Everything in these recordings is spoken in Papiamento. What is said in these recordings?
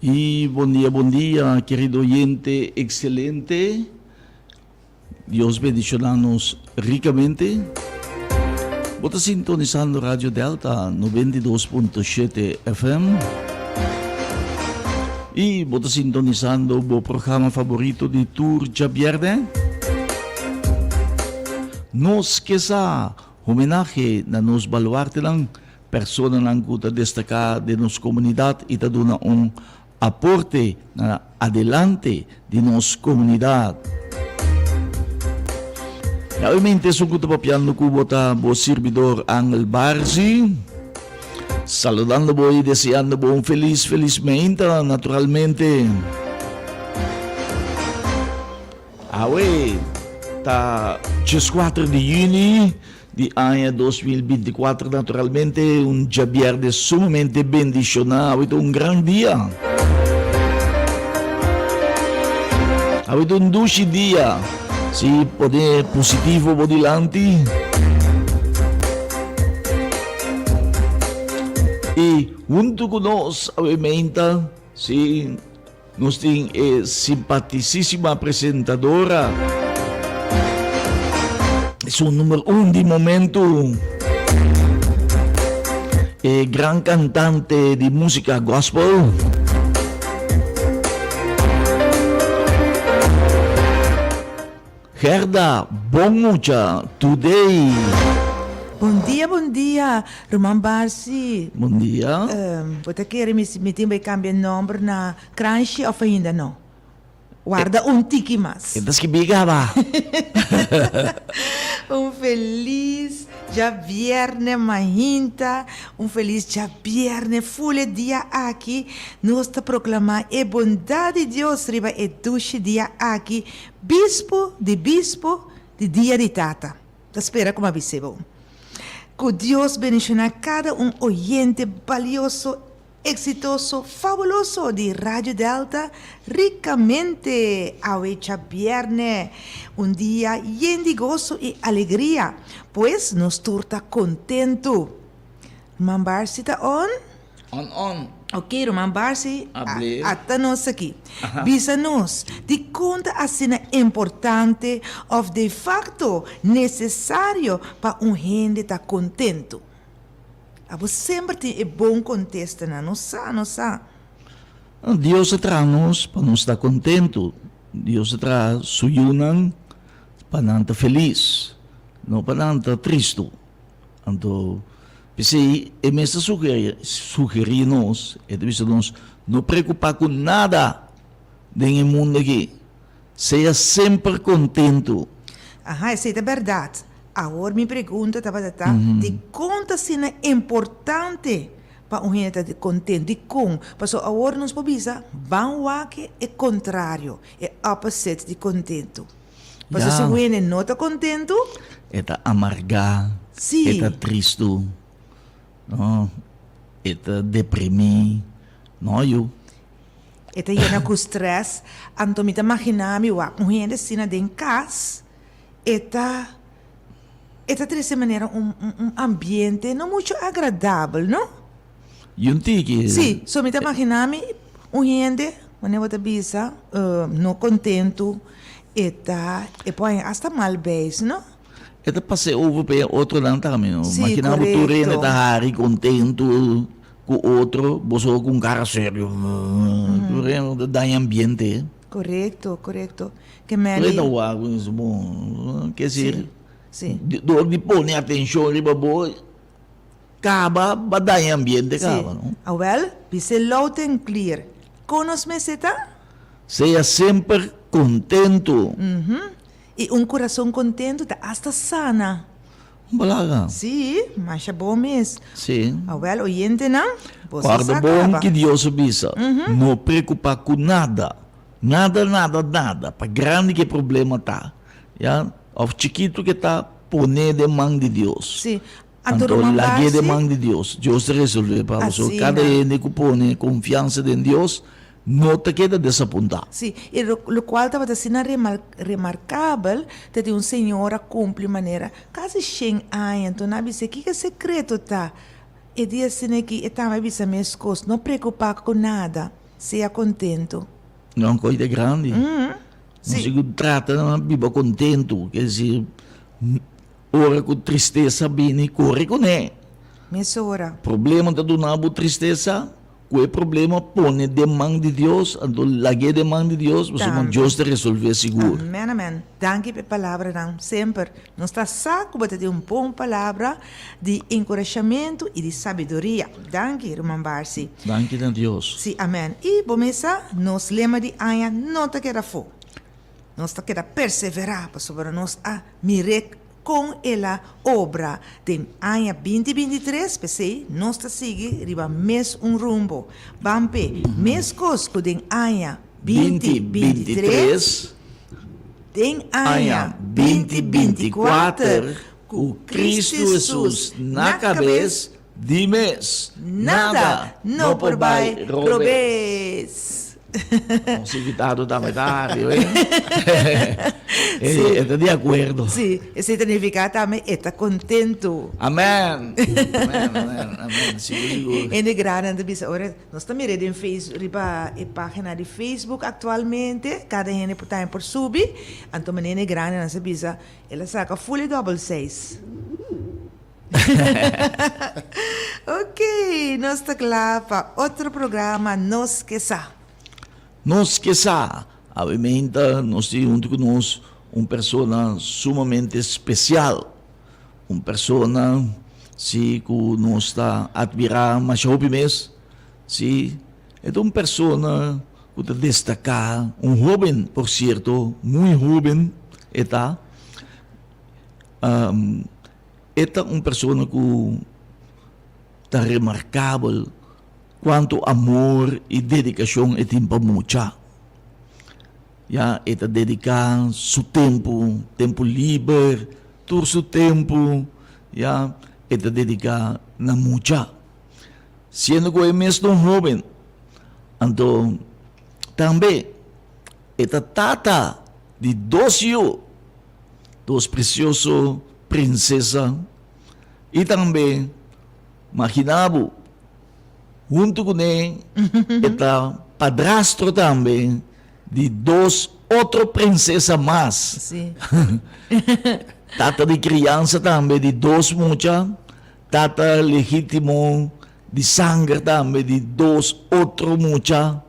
Y bon dia, bon dia, querido oyente excelente. Dios bendiciona nos ricamente. Bo ta sintonisando Radio Delta 92.7 FM. Y bo ta sintonisando bo programa favorito di tur djabierne. Nos ke sa homenahe na nos baluartenan, personanan ku ta destaká den nos komunidat i ta duna un aporte na adelante di nos komunidat. Realmente esun ku ta papiando ku bo ta bo sirbidor Angel Barzi, saludando bo i deseando bo un felis felis meinta naturalmente. Awe ta dieskuater di yüni di aña 2024, naturalmente un djabièrnè sumamente bendishoná. Awe ta un gran dia. Awe ta un dushi dia. Si pone positivo bo dilanti. I huntu ku nos awe meinta, si. Nos tin e simpatisísima presentadora. Su number un di momento. E gran cantante di música gospel. Gerda, bon mucha, today. Bon dia, bon dia, Ruman Barsi. Bon dia. Bo ta kere mi mi tin bai cambia nomber na Kranshi of ainda no? Warda un tiki mas. E ta skibi caba. Un felis djabierne mainta, un felis djabierne ful e dia aki. Nos ta proclama e bondad di Dios riba e dushi dia aki. Bispu di bispu di dia di tata. Ta spera ku m'a bis'é bo. Ku Dios bendishoná kada un oyente balioso, eksitoso, fabuloso di Radio Delta rikamente awe djabièrnè, un dia yen di goso i alegria, pues nos tur ta kontentu. Ruman Barsi ta on? On on. Ok ruman Barsi, Hablé. ata nos aki. Bisa nos, dikon ta asina importante òf de facto nesesario pa un hende ta kontentu? Abo semper tin e bon kontestanan, nos sa, nos sa. Dios a traha nos pa nos ta kontentu. Dios a traha su yunan pa nan ta felis, no pa nan ta tristu. Anto, p'esei e mes ta sugerí nos, e ta bisa nos, no preokupá ku nada den e mundu akí, sea semper kontentu. Aha, esei ta bèrdat. Awor mi pregunta tabata ta, dikon ta asina importante pa un hende ta kontentu? Dikon? Pasobra awor nos por bisa, ban wak e kontrario, e opposite di kontentu. Pasobra si un hende no ta kontentu. E ta amargá. Sí. E ta tristu. No, e ta deprimí. No, yu. E ta yena ku strès. Anto mi ta maginá mi wak un hende asina den kas, e ta e ta trese manera un un ambiente no muchu agradabel, no? Y un tiki. Sí, so mi ta magina mi un hende, wanneer bo ta bisa, no kontentu, e ta, e por haña hasta mal beis, no? E ta pasa over pa e otronan tambe, no? Sí, Magina bo tur hende korekto. ta hari kontentu ku otro, bo so ku un kara serio, tur hende ta daña ambiente. Korekto, korekto. Ke Tur meni. hende ta wak ku su bon, ke esir, Sí, sí. dor di pone atenshon riba bo. Caba ba daña ambiente caba no. Sí. Awel, bis'é loud en clear. Con nos mester ta? Sea semper contento. Mhm. Y un curason contento ta hasta sana. Un balaga. Sí, masha bon mes. Sí. Awel, oyentenan, boso Guarda sa bon caba. ki Dios a bisa. No preocupa cu nada. Nada, nada, nada. Pa grandi ki e problema ta, ya, of chikito ki e ta, pone den man di Dios. Sí. Anto Anto ruman lag'é den Barsi. man di Dios. Dios ta resolvé pa bo. So Asina. kada hende ku pone konfiansa den Dios no ta keda desapuntá. Sí, i lokual tabata asina remarkabel ta di un señora kumpli manera kasi shen aña. Anto nan a bisa, Kiko e sekreto ta? E di asina ki e tambe a bisa meskos, No preokupá ku nada. Sea kontentu. No, un kos ta grandi. Si. Nos ku trata na biba kontentu, ke si ora ku tristesa bini, kore kuné. Mesora. Problema ta duna bo tristesa, ku e problema pone den man di Dios, anto lag'é den man di Dios, pasobra Dios ta resolvé sigur. Amen, amen. Danki pa e palabranan. Semper nos ta sa ku bo ta tin un bon palabra di enkurashamentu i di sabiduria. Danki, ruman Barsi. Danki na Dios. Sí, amen. I bo mes sa, nos lema di aña no ta keda afó. Nos ta keda perseverá pasobra nos a mir'é kon el a obra den aña 2023, p'esei nos ta sigui riba mes un rumbo. Ban p'e meskos ku den aña 2023, den aña 2024, ku Kristu Hesus na kabes, di mes, nada no por bai robes. Nos invitado tambe ta hari, oe. E ta di akuerdo. Sí, esei ta nifiká tambe e ta kontentu. Amèn! Amèn, amèn, amèn. Sigur, sigur. Hende grandenan ta bisa ora nos ta mira den Face riba e página di Facebook aktualmente, kada hende por tambe por subi, anto manera hende grandenan sa bisa el a saka ful e dòbel seis. Ok, nos ta kla pa otro programa Nos Ke Sa. Nos Ke Sa, awe-meinta nos tin huntu ku nos un persona sumamente spesial, un persona si ku nos ta atmirá masha hopi mes, si e ta un persona ku ta destaká, un hóben por sierto, muy hóben e ta. E ta un persona ku ta remarkabel kuantu amor i dedikashon e tin pa mucha. Ya, e ta dediká su tempu, tempu liber, tur su tempu, ya, e ta dediká na mucha. Siendo ku e mes ta un hóben, anto tambe e ta tata di dos yu. Dos precioso princesa y tambe magina bo hunto cune e ta padrastro tambe di dos otro princesa mas. Sí. Tata di crianza tambe di dos mucha, tata legitimo di sanger tambe di dos otro mucha.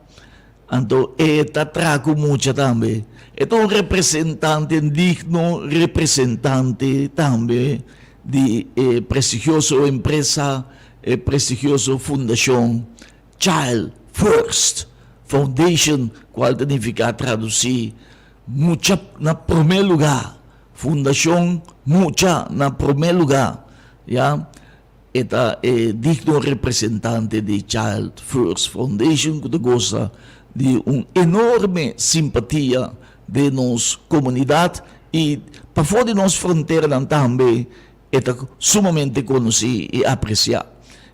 Anto e ta traha ku mucha tambe. E ta un representante, un digno representante tambe di e prestigioso empresa, e prestigioso fundashon Child First Foundation, kual ta nifiká tradusí Mucha na promé lugá, Fundashon Mucha na Promé Lugá, ya. E ta e digno representante di Child First Foundation ku ta gosa di un enorme simpatia den nos komunidat i pafó di nos fronteranan tambe e ta sumamente konosí i apresiá.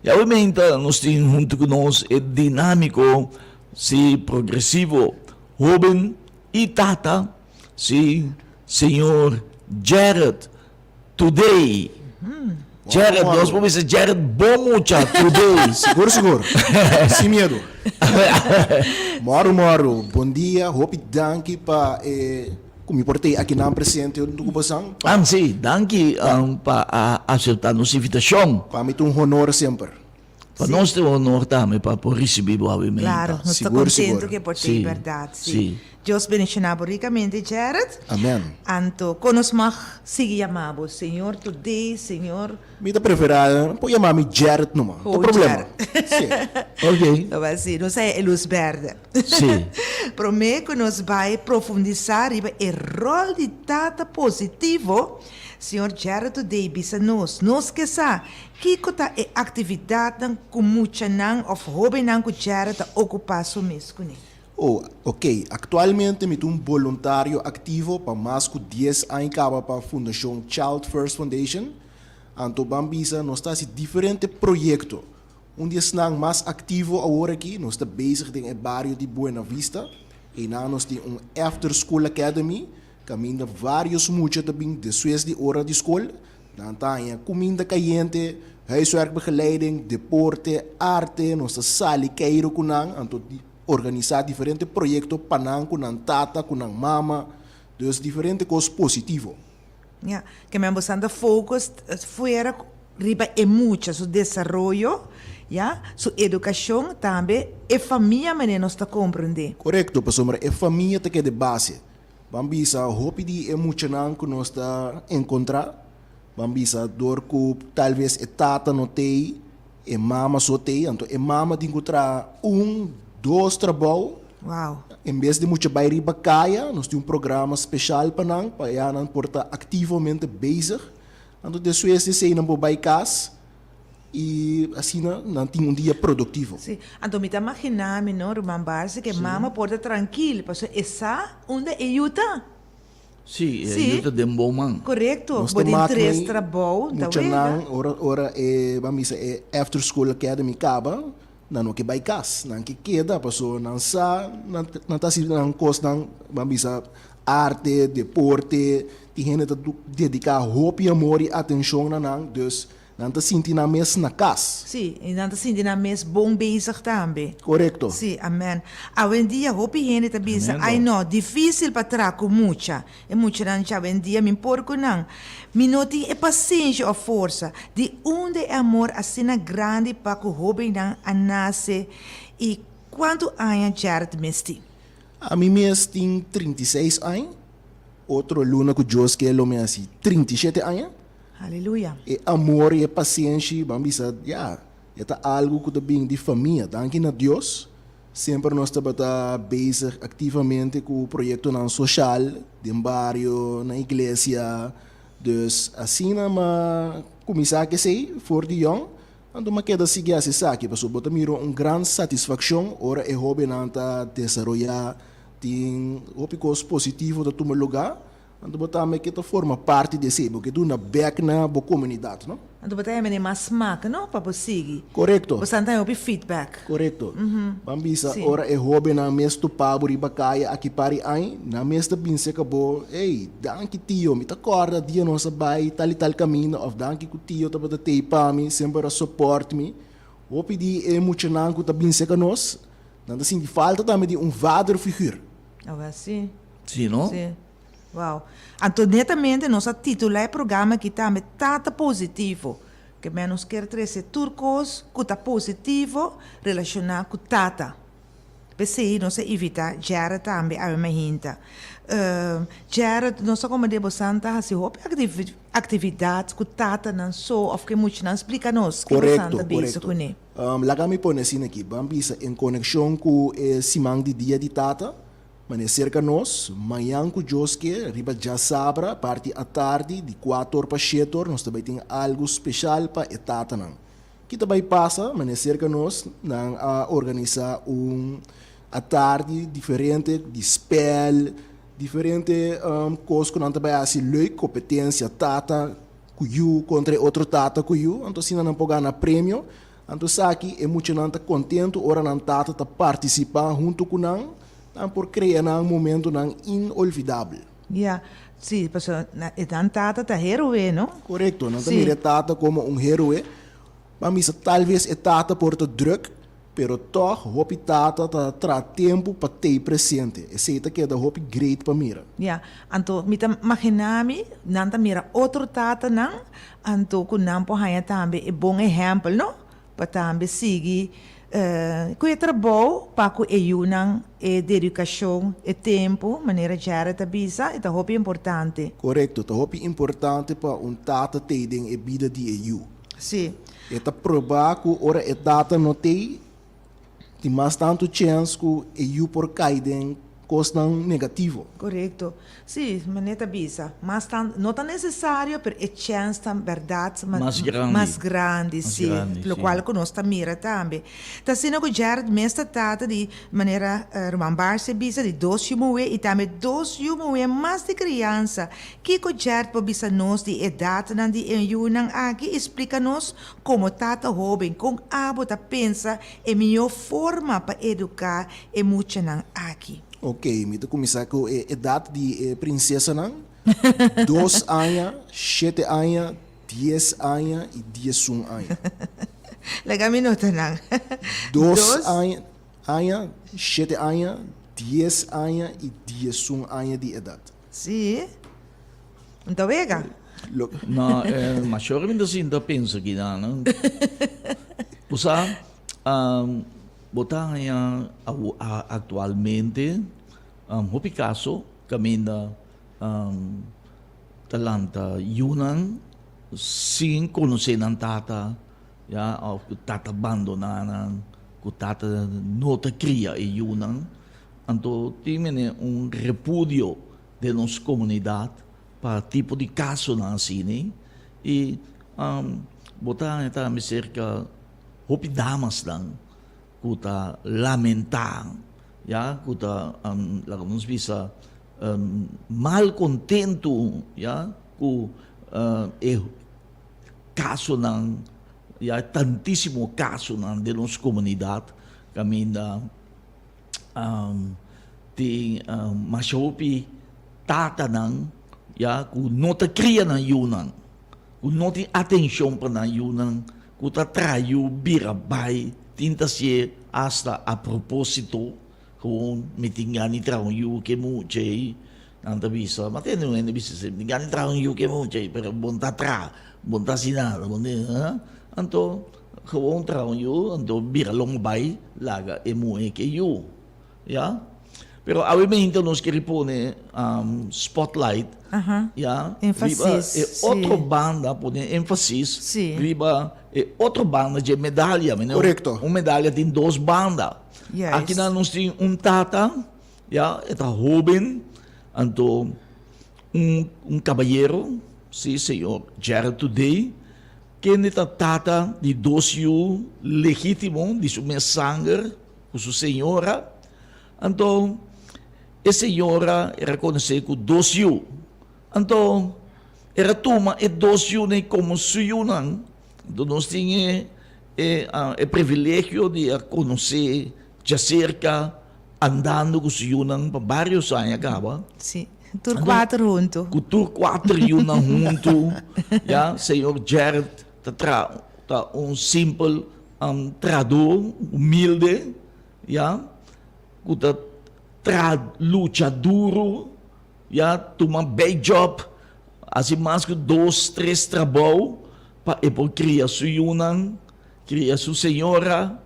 I awe-meinta nos tin huntu ku nos e dinámiko, si progresivo hóben i tata, si señor Gerrit Today. Jared, nos por bisa Jared bon mucha today. Sigur, sigur. Sin miedo. Moro, moro. Bon dia. Hopi danki pa e ku mi por tei akinan presente huntu ku bosan. Ah, si. Danki pa a asepta nos invitashon. Pa mi ta un honor semper. Pa nos ta un honor tambe pa por risibi bo awe meinta. Claro, nos ta contento ke por tei berdad. Si. Dios bendiciona bo ricamente, Jared. Amen. Anto, con nos mag sigui yama bo? Señor Today, Señor. Mi ta prefera por yama mi Jared numa. No Oh, problema. Jared. Si. Ok. Lo bai si, nos haya e luz berde. Si. Prome cu nos bai profundisa riba e rol di tata positivo, Señor Jared Today bisa nos, nos ke sa Kiko ta e aktividatnan ku muchanan òf hóbennan ku djèra ta okupá su mes kuné? Oh, ok. Aktualmente mi ta un boluntario aktivo pa mas ku dies aña kaba pa Fundashon Child First Foundation. Anto ban bisa nos ta hasi diferente proyekto. Un di esnan mas aktivo awor aki, nos ta bezig den e bario di Buena Vista. Einan nos tin un After School Academy, kaminda vários mucha ta bin despues di ora di skol. Nan ta haña kuminda kayente, huiswerkbegeleiding, deporte, arte, nos ta sali keiru ku nan, anto di. organisá diferente proyekto pa nan ku nan tata, ku nan mama, dus diferente kos positivo. Ya, ke men bosan ta focus fuera riba e mucha su desaroyo, ya, su edukashon, tambe e famia manera nos ta komprendé. Korekto, pasobra e famia ta keda e base. Ban bisa hopi di e muchanan ku nos ta enkontrá, ban bisa dor ku talves e tata no t'ei, e mama so t'ei, anto e mama tin ku traha un, dos trabou. Wow. En bes di mucha bai riba kaya, nos tin un programa speshal pa nan, pa ya nan por ta aktivamente bezig. Anto despues di esei nan por bai kas i asina nan tin un dia produktivo. Sí, anto mi ta maginá mi no, ruman Barsi, ku e mama por ta trankil, pasobra e sa unda e yu ta. Sí, e yu ta den bon man. Korekto, Nos bo ta tin mak tres mei trabou, ta muchanan wega. ora ora e ban bisa e after school academy kaba, nan no ke bai kas, nan ke keda paso nan sa nan nan ta hasi nan kosnan ban bisa arte, deporte, tin hende ta dediká hopi amor i atenshon na nan, dus nan ta sinti nan mes na kas. Sí, i nan ta sinti nan mes bon bezig tambe. Korekto. Sí, amen. Awendia hopi hende ta bisa, Tremendo. Ai no, difísil pa traha ku mucha. E muchanan djawendia mi por ku nan. Mi no tin e pasenshi òf forsa. Di unda e amor asina grandi pa ku hóbennan a nase i kuantu aña Jared mes tin? Ami mes tin 36 aña, otro luna ku Dios ke lo mi hasi 37 aña. Aleluya. E amor i e pasenshi, ban bisa, ya, e ta algu ku ta bin di famia. Danki na Dios, semper nos tabata bezig aktivamente ku proyektonan soshal den bario, na iglesia. Dus asina m'a kuminsá ku esei for di yòn, anto m'a keda sigui hasi esaki pasobra bo ta mira un gran satisfakshon ora e hóbennan ta desaroyá, tin hopi kos positivo ta tuma lugá. Anto bo tambe ke ta forma parti di esei, bo ke duna bek na bo komunidat, no? Anto bo ta hemene mas smak, no, pa bo sigui. Korekto. Bo san ta hopi feedback. Korekto. Ban bisa ora e hóbennan mes topa bo riba kaya aki par di aña, nan mes ta bin seka bo, Ey, danki tio, mi ta kòrda dia nos a bai tal i tal kaminda òf danki ku tio tabata tei pa mi, semper a sopòrt mi. Hopi di e muchanan ku ta bin seka nos, nan ta sinti falta tambe di un vaderfiguur. Awel si. Si, no? Si. Wow. Anto netamente nos a titula e programa aki tambe Tata Positivo. Ke men nos kier trese tur kos ku ta positivo relashoná ku tata. P'esei nos a invitá Gerrit tambe awe mainta. Gerrit, nos a komand'é bosan ta hasi hopi aktividat ku tatanan so òf ku e muchanan. Splika nos ke bosan Korekto, ta bezig korekto. kuné. Laga mi pone asina aki. Ban bisa en konekshon ku e siman di Dia di Tata, Mane serka nos, mañan ku Dios ke, riba djasabra, parti atardi, di kuator pa shetor, nos ta bai tin algu speshal pa e tatanan. Ki ta bai pasa? Mane serka nos, nan a organisá un atardi diferente di spèl, diferente kos ku nan ta bai hasi leuk, kompetensia tata ku yu kontra e otro tata ku yu, anto asina nan por gana premio. Anto esaki e muchanan ta kontentu ora nan tata ta partisipá huntu ku nan, nan por krea nan momentunan inolvidabel. Ya, sí, pasobra e nan tata ta héroe, no? Korekto, nan ta mira e tata komo un héroe. Ban bisa talves e tata por ta drùk, pero tòg hopi tata ta traha tempu pa tei presente. Esei ta keda hopi great pa mira. Ya, anto mi ta maginá mi nan ta mira otro tatanan Anto ku nan por haña tambe e bon ehèmpel, no? Pa tambe sigui ku e trabou pa ku e yunan, e dedikashon, e tempu, manera Jared a bisa, e ta hopi importante. Korekto, ta hopi importante pa un tata tei den e bida di e yu. Sí. E ta probá ku ora e tata no tei, tin mas tantu chèns ku e yu por kai den kosnan negativo. Korekto. Sí, manera ta bisa, mas tan, no ta nesesario, pero e chèns ta bèrdat Mas grandi. mas grandi, Mas sí. grandi, sí. Lokual ku nos ta mira tambe. Ta asina ku Jared mes ta tata di, manera ruman Barsi a bisa, di dos yu muhé i tambe dos yu muhé mas di kriansa. Kiko Jared por bisa nos di e edatnan di e yunan aki i splika nos Komo tata hóben, kon abo ta pensa e mihó forma pa eduká e muchanan aki? Ok, mi ta kuminsá ku e edat di e prinsesanan, dos aña, shete aña, dies aña i diesun aña. Laga mi nota nan. Dos aña. aña, shete aña, dies aña i diesun aña di edat. Sí. Un ta wega. Lo. No, eh, mashor mi ta sinta pensa kinan. Bo sa, bo ta haña aktualmente hopi kaso kaminda ta lanta yunan sin konosé nan tata, ya, òf ku tata bandoná nan, ku tata no ta kria e yunan. Anto tin mene un repudio den nos komunidat pa tipo di kasonan asina i bo ta haña tambe serka hopi damasnan ku ta lamentá, ya, ku ta laga nos bisa mal kontentu, ya, ku e kasonan, ya, tantísimo kasonan den nos komunidat kaminda tin masha hopi tatanan, ya, ku no ta kria nan yunan, ku no tin atenshon pa nan yunan, ku ta traha yu bira bai, tin ta hasié asta a propósito, gewoon mi tin gana di traha un yu ke mucha ei, nan ta bisa, ma tende un hende bisa esei, mi tin gana di traha un yu ke mucha ei, pero bo no ta traha, bo no ta hasi nada, bo no tin, anto gewoon traha un yu, anto bira longo bai laga e muhé ke yu. Ya. Pero awe meinta nos kere pone spotlight, ya, riba e otro banda, pone énfasis riba e otro banda dje medalia. Korekto. Un medalia tin dos banda. Akinan nos tin un tata, ya, e ta hóben, anto un un kabayero, si, señor Gerald Today, kende ta tata di dos yu legítimo di su mes sanger. Ku su señora. Anto e señora e rekonosé ku dos yu. Anto el a tuma e dos yunan komo su yunan. Anto nos tin e e privilegio di a konosé djaserka andando ku su yunan pa barios aña kaba. Sí, tur kuater huntu. Ku tur kuater yunan huntu, ya. Señor Gerrit ta traha ta un simpel Trahadó humilde, ya, ku ta traha lucha duru, ya, tuma bijjob, hasi mas ku dos, tres trabou pa e por kria su yunan, kria su señora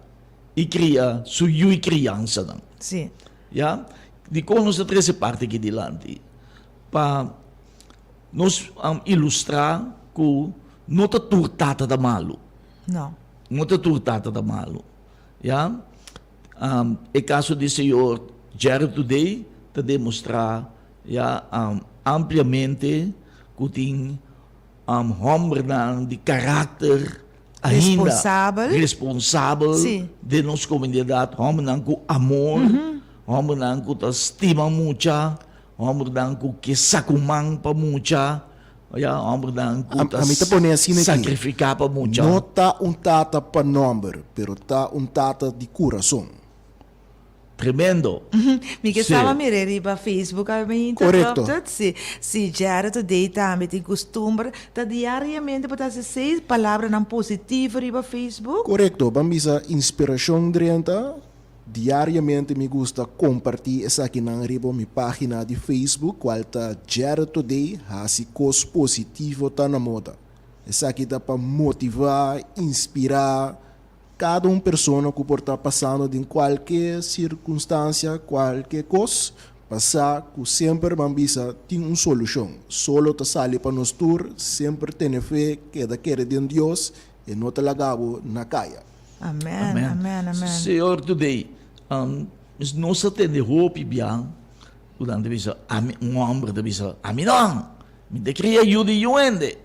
i kria su yu i kriansanan. Sí. Ya, dikon nos ta trese parti aki dilanti? Pa nos ilustrá ku no ta tur tata ta malu. No. No ta tur tata ta malu. Ya. E kaso di señor Jerry Today ta demostrá ya ampliamente ku tin hòmbernan di karakter ainda Responsabel. responsabel Sí. den nos komunidat, hòmbernan ku amor, hòmbernan ku ta stima mucha, hòmbernan ku ke sakuman pa mucha. Ya, hombernan ku ta Ami ta pone asina aki. sacrifica pa mucha. No ta un tata pa nomber, pero ta un tata di curason. Tremendo. Mi ke Sí. staba mir'é riba Facebook a mi Correcto. interrupted. Sí, sí, Jared Today tambe tin costumber ta diariamente por ta hasi seis palabranan positivo riba Facebook. Correcto, ban bisa inspiracion drenta. Diariamente mi gusta kompartí esakinan riba mi página di Facebook kual ta Jared Today Hasi Kos Positivo Ta Na Moda. Esaki ta pa motivá, inspirá kada un persona ku por ta pasando den kualke sirkunstansia, kualke kos, pa sa ku semper ban bisa tin un solushon. Solo ta sali pa nos tur, semper tene fe, keda kere den Dios, e no ta laga bo na kaya. Amen, amen, amen. Señor today, nos a tende hopi bia ku nan ta bisa, ami, un homber ta bisa, ami no, mi ta kria yu di yu hende.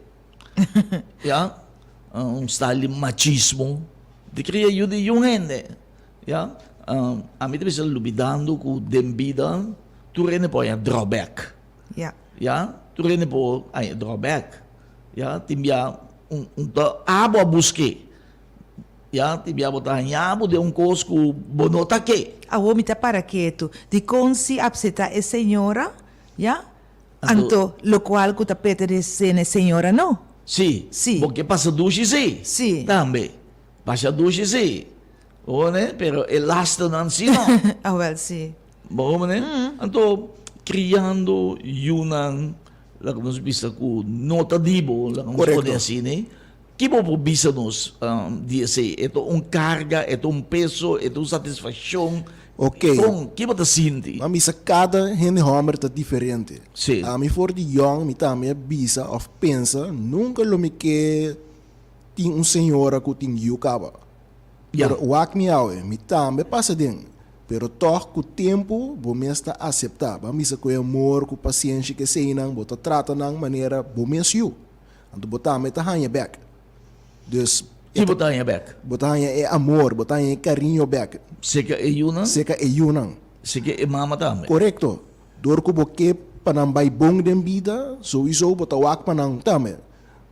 Ya, un style di machismo, mi ta kria yu di yu hende. Ya, ami ta bisa lubidando ku den bida tur hende por haña drawback. Ya. Ya, tur hende por haña drawback. Ya, tin bia un ta abo a busk'é. Ya ti bia bo ta haña bo den un kos ku bo no ta ke. Awor mi ta para ketu. Dikon si apseta e señora? Ya? Anto, lokual ku ta pertenesé na e señora no? Sí. Sí. Bo ke pasa dushi sí. Sí. Tambe. Pasha dushi sí. Bo pero e lasternan si no. Awel si. Bo hopi Anto kriando yunan laga nos bisa ku no ta di bo, laga nos pone asina, ki bo por bisa nos di esei? E ta un karga, e ta un peso, e ta un satisfakshon? Ok. Kon, ki bo ta sinti? Bo a bisa kada hende hòmber ta diferente. Si. Ami for di yòn mi tambe a bisa òf pensa nunka lo mi ke tin un señora ku tin yu kaba. Ya. Pero wak mi awe, mi tambe pasa den. Pero tòg ku tempu bo mes ta aseptá. Bo a misa ku e amor, ku pasienshi ku eseinan, bo ta trata nan manera bo mes yu. Anto bo tambe ta haña bèk. Dus Ki bo ta haña bèk? Bo ta haña e amor, bo ta haña e kariño bèk. Seka e yunan? Seka e yunan. Seka e mama tambe? Korekto. Dor ku bo ke pa nan bai bon den bida, souiso bo ta wak pa nan tambe.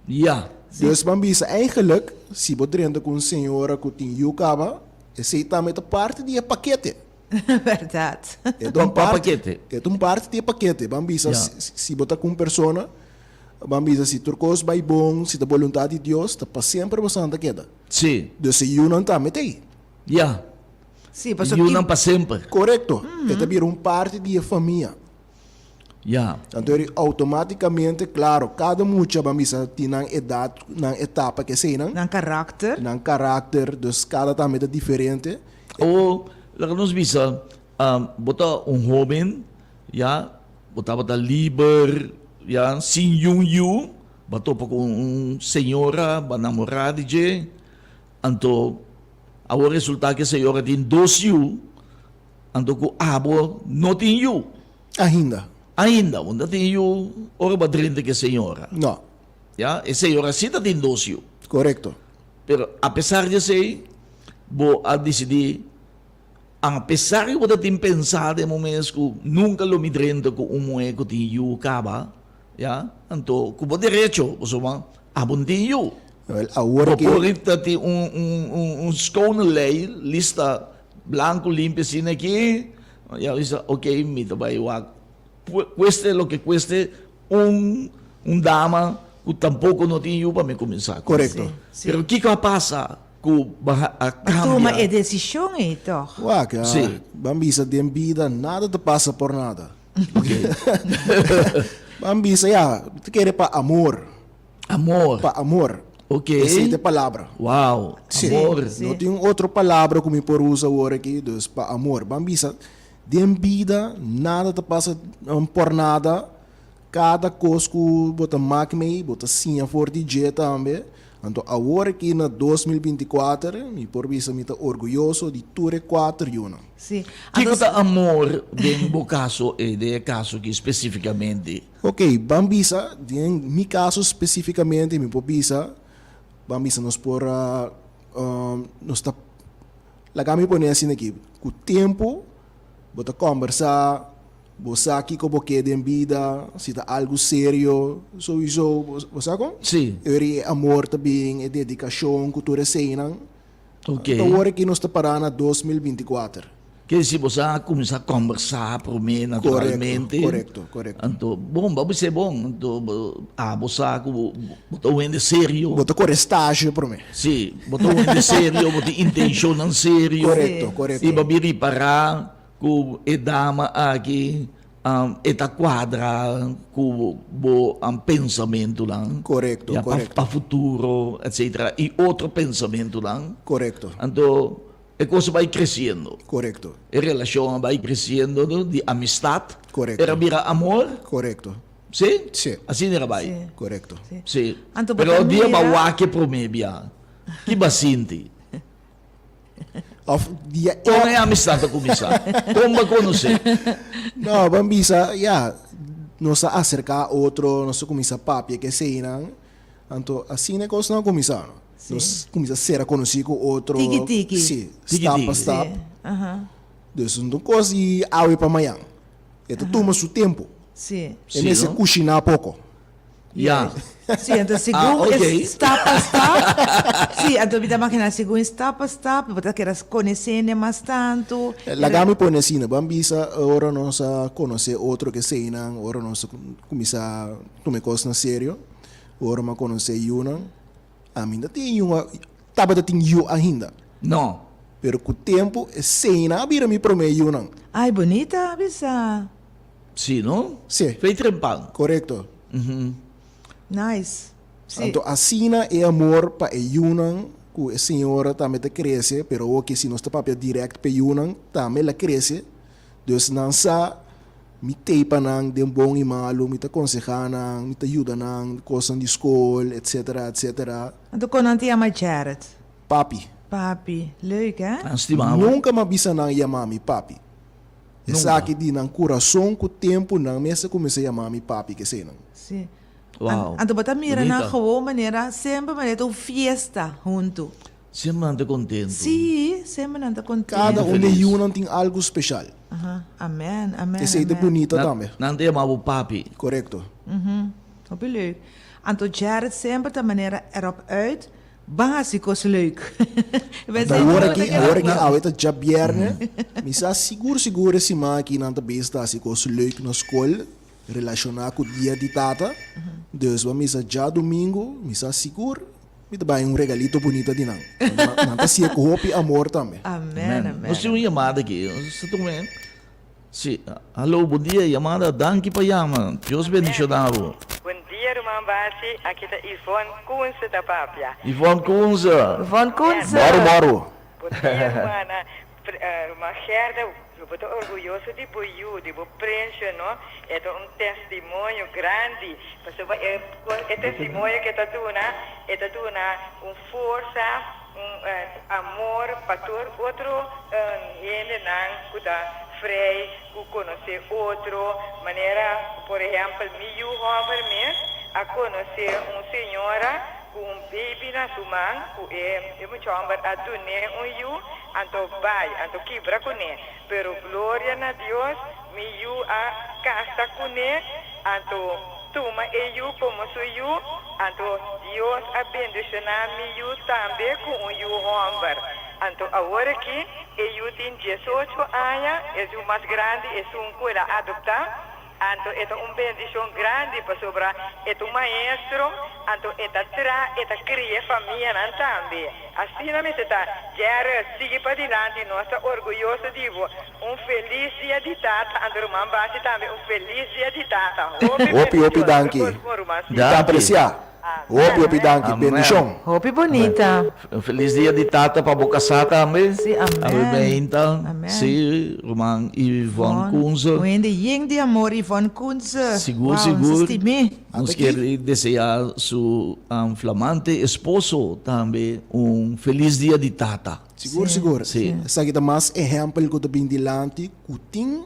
Ya. Dus ban bisa eigenlijk si bo drenta ku un señora ku tin yu kaba, esei tambe ta parti di e pakete. Bèrdat. E ta un Un pa parti, pakete. e ta un parti di e pakete. Ban bisa Ya. si si bo ta ku un persona, ban bisa si tur kos bai bon, si ta boluntat di Dios, ta pa semper bo san ta keda. Si. Dus e yunan tambe ta ei. Ya. Sí, pasobra Yunan pa semper. Korekto. E ta bira un parti di e famia. Ya. Anto eri automaticamente, claro, cada mucha ban bisa tin nan edad, nan etapa ke eseinan. Nan karakter. Nan karakter, dus cada tambe ta diferente. O, laga nos bisa, bo ta un hoben, ya, bo tabata liber, ya, sin yun yu, bo a topa ku un señora, bo a namorá di dje, anto awor resulta ku e señora tin dos yu, Anto ku abo no tin yu. Ainda. Ainda, bo no ta tin yu ora bo a drenta ku e señora. No. Ya, e señora sí ta tin dos yu. Korekto. Pero apesar di esei, bo a disidí, apesar ku bo ta tin pensá den bo mes ku nunka lo mi drenta ku un muhé ku tin yu kaba, ya, anto ku bo derecho, pasobra abo no tin yu. Wel, awor Bo ke. por ta tin un un un un skone lei, lista Blanco limpio asina aki, ya bisa ok mi ta bai wak cueste lo que cueste un un dama cu tampoco no tin yu pa mi cuminsa cu. Corecto. Sí, sí. Pero kico a pasa cu ba a A tuma cambia? e decision ei toch? Wak, Sí. ban bisa den bida nada ta pasa por nada. Ok. Ban bisa ya, mi ta kere pa amor. Amor. Pa amor. Ok. Esei ta e palabra. Wow. Sí. Amor. Sí. No tin un otro palabra ku mi por usa awor aki, dus pa amor. Ban bisa, den bida nada ta pasa por nada. Kada kos ku bo ta mak mei, bo ta siña for di dje tambe. Anto awor aki na 2024 mi por bisa mi ta orguyoso di tur e kuater yunan. Sí. Kiko Anto ta amor den bo kaso, den e kaso aki spesifikamente? Ok, ban bisa, den mi kaso spesifikamente mi por bisa, ban bisa nos por a, nos ta, laga mi pone asina aki, ku tempu bo ta kòmbersá, bo sa kiko bo ke den bida, si ta algu serio, souiso, bo sa kon? Sí. E amor ta bin, e dedikashon ku tur eseinan. Ok. Ta ora ki nos ta pará na 2024. Ke si bo sa kuminsá kòmbersá promé naturalmente. Korekto, korekto. Anto, bon, bo a bis'é bon. Anto, abo sa ku bo bo ta un hende serio. Bo ta kore stage promé. Sí, bo ta un hende serio, bo tin intenshonnan serio. Korekto, korekto. I bo a bin ripará ku e dama aki e ta kuadra ku bo pensamentunan. Korekto, korekto. Pa futuro, etcetera. I otro pensamentunan. Korekto. Anto, e kos a bai kresiendo. Korekto. E relashon a bai kresiendo di amistat. Korekto. Era bira amor. Korekto. Si? Si. Asina era bai. Si. Korekto. Si. Anto bo Pero ta dia mira. bo wak e promé bia, ki bo a sinti? Of dia e. Kon e amistat a kuminsá? Kon bo a konosé? No, bo a bisa, ya, nos a aserká otro, nos a kuminsá papia ku eseinan. Anto asina e kosnan a kuminsá. Sí. Nos kuminsá sera konosí ku otro. Tiki tiki. Sí, Tiki stap tiki. pa stap. Sí, aha. Dus no ta un kos di awe pa mañan. E ta tuma su tempu. Sí. E Sí, mester no? kushiná poko. Ya. Sí, anto segun Ah, e ok. stap pa stap, sí, anto mi ta maginá segun e stap pa stap, bo ta keda konesé mas tantu. Laga mi pone asina, bo a bisa ora nos a konosé otro keseinan, ora nos a kuminsá tuma e kosnan serio, ora mi a konosé yunan, ami no tin yu, tabata tin yu ainda. No. Pero ku tempu eseinan a bira mi promé yunan. Ay bunita bisa. Sí, no? Sí. Fei trempan. Korekto. Nice. Sí. Anto asina e amor pa e yunan ku e señora tambe ta krese, pero awor ke si nos ta papia dirèkt pa e yunan, tambe el a krese. Dus nan sa mi tei pa nan den bon i malu, mi ta konsehá nan, mi ta yuda nan kosnan di skol, etsetera, etsetera. Anto kon nan ta yama Jared? Papi. Papi. Leuk, hè? Nan stima bo. Nunka m'a bisa nan yama mi papi. Nunka. Esaki di nan kurason ku tempu nan mes a kuminsá yama mi papi keseinan. Sí. Wow. Anto bo ta mira nan Bunita. gewoon manera semper manera ta un fiesta huntu. Semper nan ta kontentu. Sí, semper nan ta kontentu. Kada un di Feliz. yunan tin algu speshal. Aha. Amen, amen, Esei ta amen. bunita Nan, tambe. nan ta yama bo papi. Korekto. Hopi leuk. Anto Jared semper ta manera erop uit Ban hasi kos leuk. Anto awor aki, awor aki awe ta djabierne, mi sa sigur sigur e siman aki nan ta bezig ta hasi kos leuk na skol relashoná ku dia di tata. Dus bo misa djadumingu, mi sa sigur mi ta bai un regalito bunita di nan. Nan ta hasié ku hopi amor tambe. Amen, amen. Nos tin un yamada aki. Nos ta tuma e. Si, hallo, bon dia, yamada, danki pa yama, Dios bendiciona bo. Bon dia ruman Basi, aki ta Yvonne Koense ta papia. Yvonne Koense. Yvonne Koense. Mòru mòru. Bon dia rumannan, ruman Gerda, bo ta orguyoso di bo yu, di bo prensje no, e ta un testimonio grandi, pasobra e e testimonio ke ta duna, e ta duna un forsa, Un amor pa tur otro hendenan ku ta frei, ku konosé otro. Manera, por ehèmpel, mi yu hòmber mes a konosé un señora ku un beibi na su man, ku e mucha hòmber a dun'é un yu, anto bai, anto kibra kuné. Pero gloria na Dios, mi yu a kasa kuné, anto tuma e yu komo su yu, anto Dios a bendishoná mi yu tambe ku un yu hòmber. Anto awor aki e yu tin diesocho aña, e yu mas grandi, esun ku el a adoptá. Anto e ta un bendishon grandi pasobra e ta un maestro, anto e ta tra, e ta kria e famianan tambe. Asina mester ta. Gerrit, sigui padilanti, nos ta orguyoso di bo. Un felis dia di tata, anto ruman Basi tambe un felis dia di tata. Hopi Hopi hopi bendishon. Tur danki. kos bon ruman Mi ta Danki. aprecia. Hopi hopi danki. Amen. Bendishon. Hopi bonita. Un felis dia di tata pa bo kasá tambe. Sí, amen. Awe meinta. Amen. Sí, ruman Yvonne Kunze. Un hende yen di amor, Yvonne Kunze. Sigur, Wow, sigur. nos stim'é. Nos kier deseá su flamante esposo tambe un felis dia di tata. Sigur, sigur. Sí. Esaki ta mas ehèmpel ku ta bin dilanti ku tin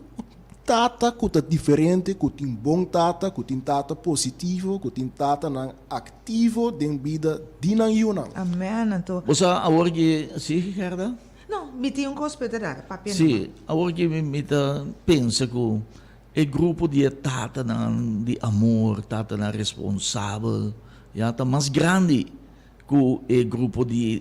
Tata ku ta diferente, ku tin bon tata, ku tin tata positivo, ku tin tatanan aktivo den bida di nan yunan. Amen, anto. Bo sa awor ki, si Gerda? No, mi tin un kos pa e ta dar, papia numa. Si, awor ki mi ta pensa ku e grupo di e tatanan di amor, tatanan responsabel, ya ta mas grandi Ku e grupo di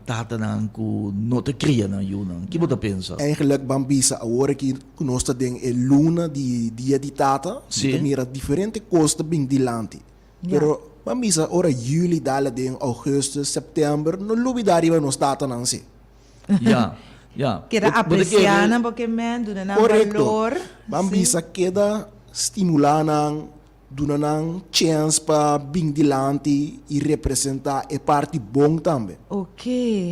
tatanan ku no ta kria nan yunan? Ki bo ta pensa? Eigenlijk ban bisa awor aki ku nos ta den e luna di Dia di Tata, mi ta mira diferente kos ta bin dilanti. Pero ban bisa ora juli dal aden, augustus, september, no lubida riba nos tatanan si. Ya, ya. Keda apresiá nan porque men duna nan balor. Korekto. Ban bisa keda stimulá nan. Duna nan chèns pa bin dilanti i representá e parti bon tambe. Ok.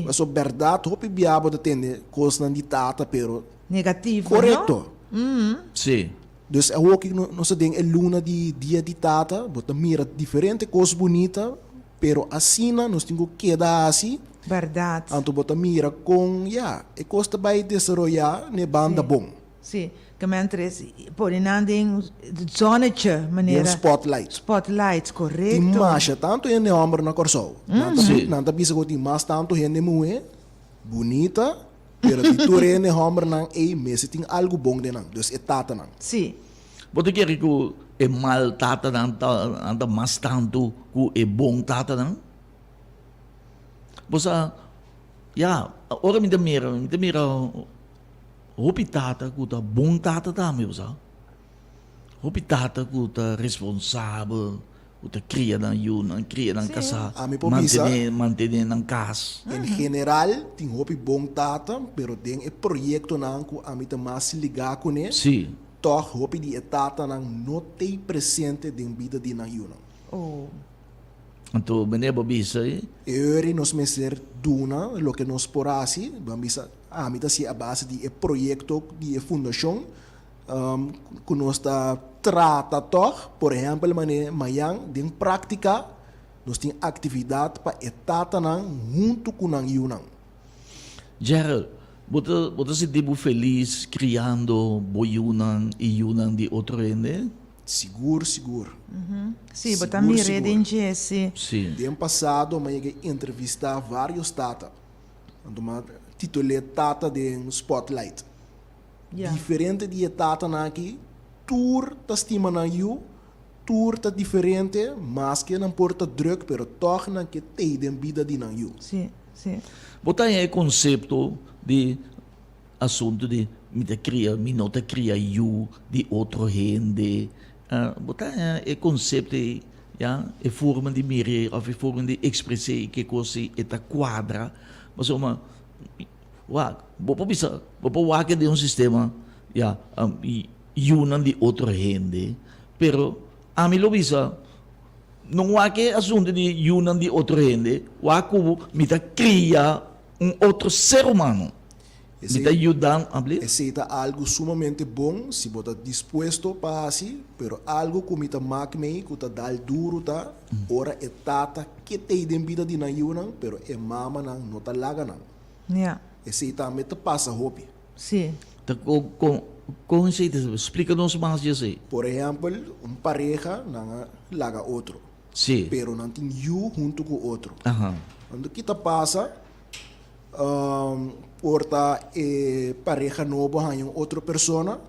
Pasobra bèrdat hopi bia bo ta tende kosnan di tata pero. Negativo, no? Korekto. Sí. Dus awor ku nos ta den e luna di Dia di Tata, bo ta mira diferente kos bunita, pero asina nos tin ku keda hasi. Bèrdat. Anto bo ta mira kon, ya, e kos ta bai desaroyá n'e banda bon. Sí, ke men tres pone nan den zonnetje, manera. Den spotlight. Spotlight, korekto. Tin masha tantu hende hòmber na Kòrsou. Nan ta nan ta bisa ku tin mas tantu hende muhé bunita, pero di tur hende hòmbernan ei mester tin algu bon den nan, dus e tatanan. Sí. Bo ta kere ku e mal tatanan ta nan ta mas tantu ku e bon tatanan? Bo sa, ya, ora mi ta mira, mi ta mira. Hopi tata ku ta bon tata tambe, bo sa. Hopi tata ku ta responsabel. Ku ta kria nan yunan, kria nan kasá, Ami por bisa. mantené, mantené nan kas. En general tin hopi bon tata, pero den e proyektonan ku ami ta mas ligá kuné, tòg hopi di e tatanan no t'ei presente den bida di nan yunan. Oh. Anto meneer bo bisa ei. E ora ei nos mester duna loke nos por hasi, bo a bisa ami ta hasi a base di e proyekto di e fundashon ku nos ta trata tòg, por ehèmpel manera mayan den práktika nos tin aktividat pa e tatanan huntu ku nan yunan. Gerald, bo ta bo ta sinti bo felis kriando bo yunan i yunan di otro hende? Sigur, sigur. Sí, bo ta Sigur, mir'é sigur. den dje, sí. Sí. Den pasado mi a yega entrevistá vários tata. Anto mi a titul'é Tata den Spotlight. Ya. Diferente di e tatanan aki, tur ta stima nan yu, tur ta diferente, maske nan por ta drùk, pero tòg nan ke tei den bida di nan yu. Sí, sí. Bo ta haña e konsepto di Asuntu di mi ta kria, mi no ta kria yu di otro hende. Bo ta haña e konsepto ei, ya, e forma di mir'é òf e forma di ekspres'é ke kos ei e ta kuadra. Pasobra, wak, bo por bisa, bo por wak den un sistema, ya, yunan di otro hende, pero ami lo bisa, no wak e asuntu di yunan di otro hende, wak ku mi ta kria un otro ser humano. Mi ta yuda abli. Esei ta algu sumamente bon si bo ta dispuesto pa hasi, pero algu ku mi ta mak mei ku ta dal duru ta ora e tata ke t'ei den bida di nan yunan, pero e mamanan no ta laga nan. Ja. Esei tambe ta pasa hopi. Sí. Ta kon kon kon esei ta splika nos mas di esei. Por ehèmpel, un pareha nan a laga otro. Sí. Pero nan tin yu huntu ku otro. Aha. Anto ki ta pasa? Por ta e pareha nobo haña un otro persona,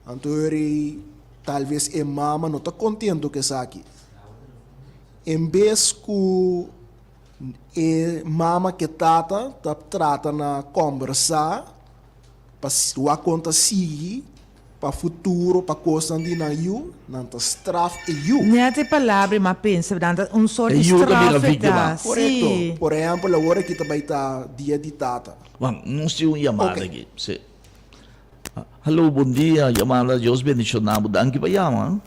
anto eri talves e mama no ta kontento ku esaki. En bes ku e mama ku e tata ta trata na kòmbersá pa wak kon ta sigui Pa futuro, pa kosnan di nan yu, nan ta straf e yu. Net e palabra i m'a pensa, nan ta un sort E di yu ta bira straf e ta, víktima. Korekto. sí. Por ehèmpel, awor aki ta bai ta dia di tata. Juan, nos tin un yamada Oké. aki. Sí. Hallo, bon dia. Yamada, Dios bendishoná bo. Danki pa yama.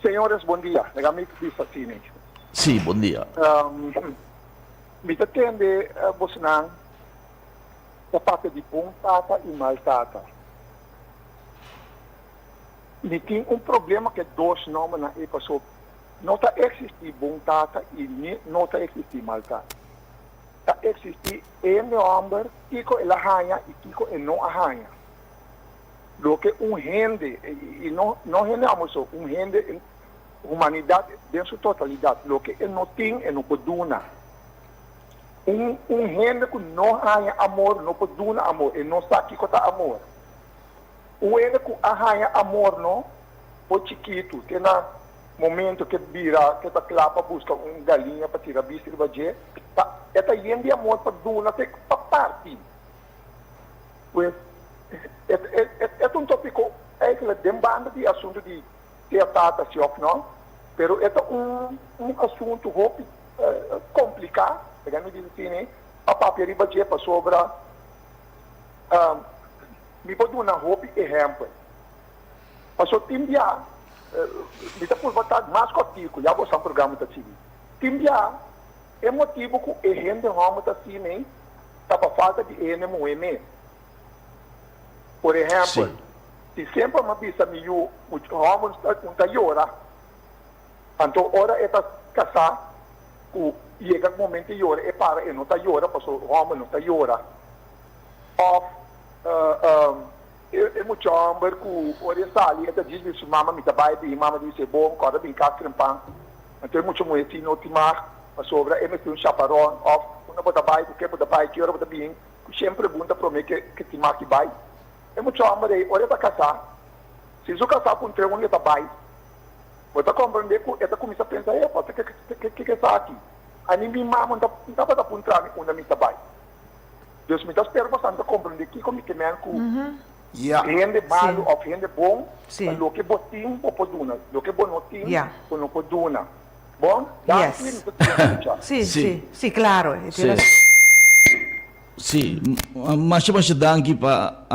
Señores, bon dia. Laga mi bisa asina. Sí, bon dia. Mi ta tende bosonan ta papia di bon tata i mal tata. Mi tin un problema ku e dos nòmbernan ei paso no ta eksistí bon tata i ni no ta eksistí mal tata. Ta eksistí hende hòmber kiko el a haña i kiko e no a haña. Loke un hende, i no no hende hòmber so, un hende, humanidat den su totalidat, loke e no tin e no por duna. Un un hende ku no haña amor no por duna amor, e no sa kiko ta amor. Un hende ku a haña amor no por chikitu te na momento ke bira ke ta kla pa buska un galiña pa tira bisti riba dje, ta e ta yen di amor pa duna te pa parti. Pues e e e ta un topiko eigenlijk den banda di asuntu di sea tata si of no, pero e ta un un asuntu hopi kompliká, laga mi bisa asina, pa papia riba dje pasobra mi por duna hopi ehèmpel. Pasobra tin bia, mi ta purba ta mas kòrtiku, ya bo sa un programa ta sigui. Tin bia e motibu ku e hende hòmber ta asina ta pa falta di e hende muhé mes. Por ehèmpel, si semper mi a bisa mi yu hòmber un ta yora, Anto ora e ta kasá ku yega momento e yora e para e no ta yora paso hòmber no ta yora òf e mucha hòmber ku ora e sali e ta djis bisa su mama mi ta bai bin mama di bis'é bon kòrda bin kas trempan anto e mucha muhé si no tin mag pasobra e mester un chaparon òf unda bo ta bai ku ke bo ta bai ki ora bo ta bin ku shen pregunta promé ke tin mag di bai e mucha hòmber ei ora e ta kasá si su kasá puntr'é unda e ta bai. Bo ta komprendé ku e ta kuminsá pensa, Epa, ta ke esaki? Ani mi mama no tabata puntra mi unda mi ta bai. Dus mi ta spera boso ta komprendé kiko mi ke men ku. Ja. Hende malu Sí. òf hende bon, Sí. ta loke bo tin bo por duna, loke bo no tin Ja. bo no por duna. Bon, danki Yes. mi ta tira mucha. Sí, Sí. sí, sí, claro, e tin Sí. rason. Sí, masha masha danki pa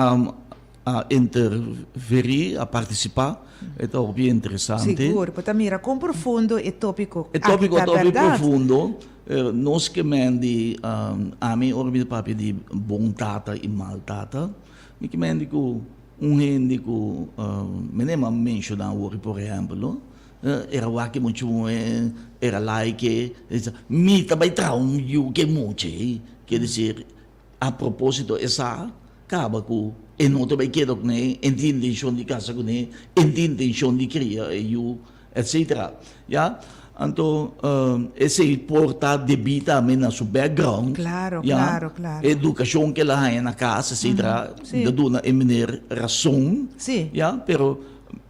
a interverí, a partisipá. E ta hopi interesante. Sigur, bo ta mira kon profundo e tópiko E aki tópiko ta, ta hopi bèrdat? profundo. Nos ke men di, ami ora mi ta papia di bon tata i mal tata, mi ke men di ku un hende ku mi no a menshoná awor, por ehèmpel, no, era wak e mucha muhé, era like, mi ta bai traha un yu ku e mucha ei, ker desir A propósito, e sa kaba ku e no ta bai keda kuné, e tin intenshon di kasa kuné, e tin intenshon di kria e yu, etsetera. Ya? Anto, esei por ta debí tambe na su background, Klaro, ya? klaro, klaro. E edukashon ku el a haña na kas, etsetera, Sí. ta duna e meneer rason, Sí. ya? Pero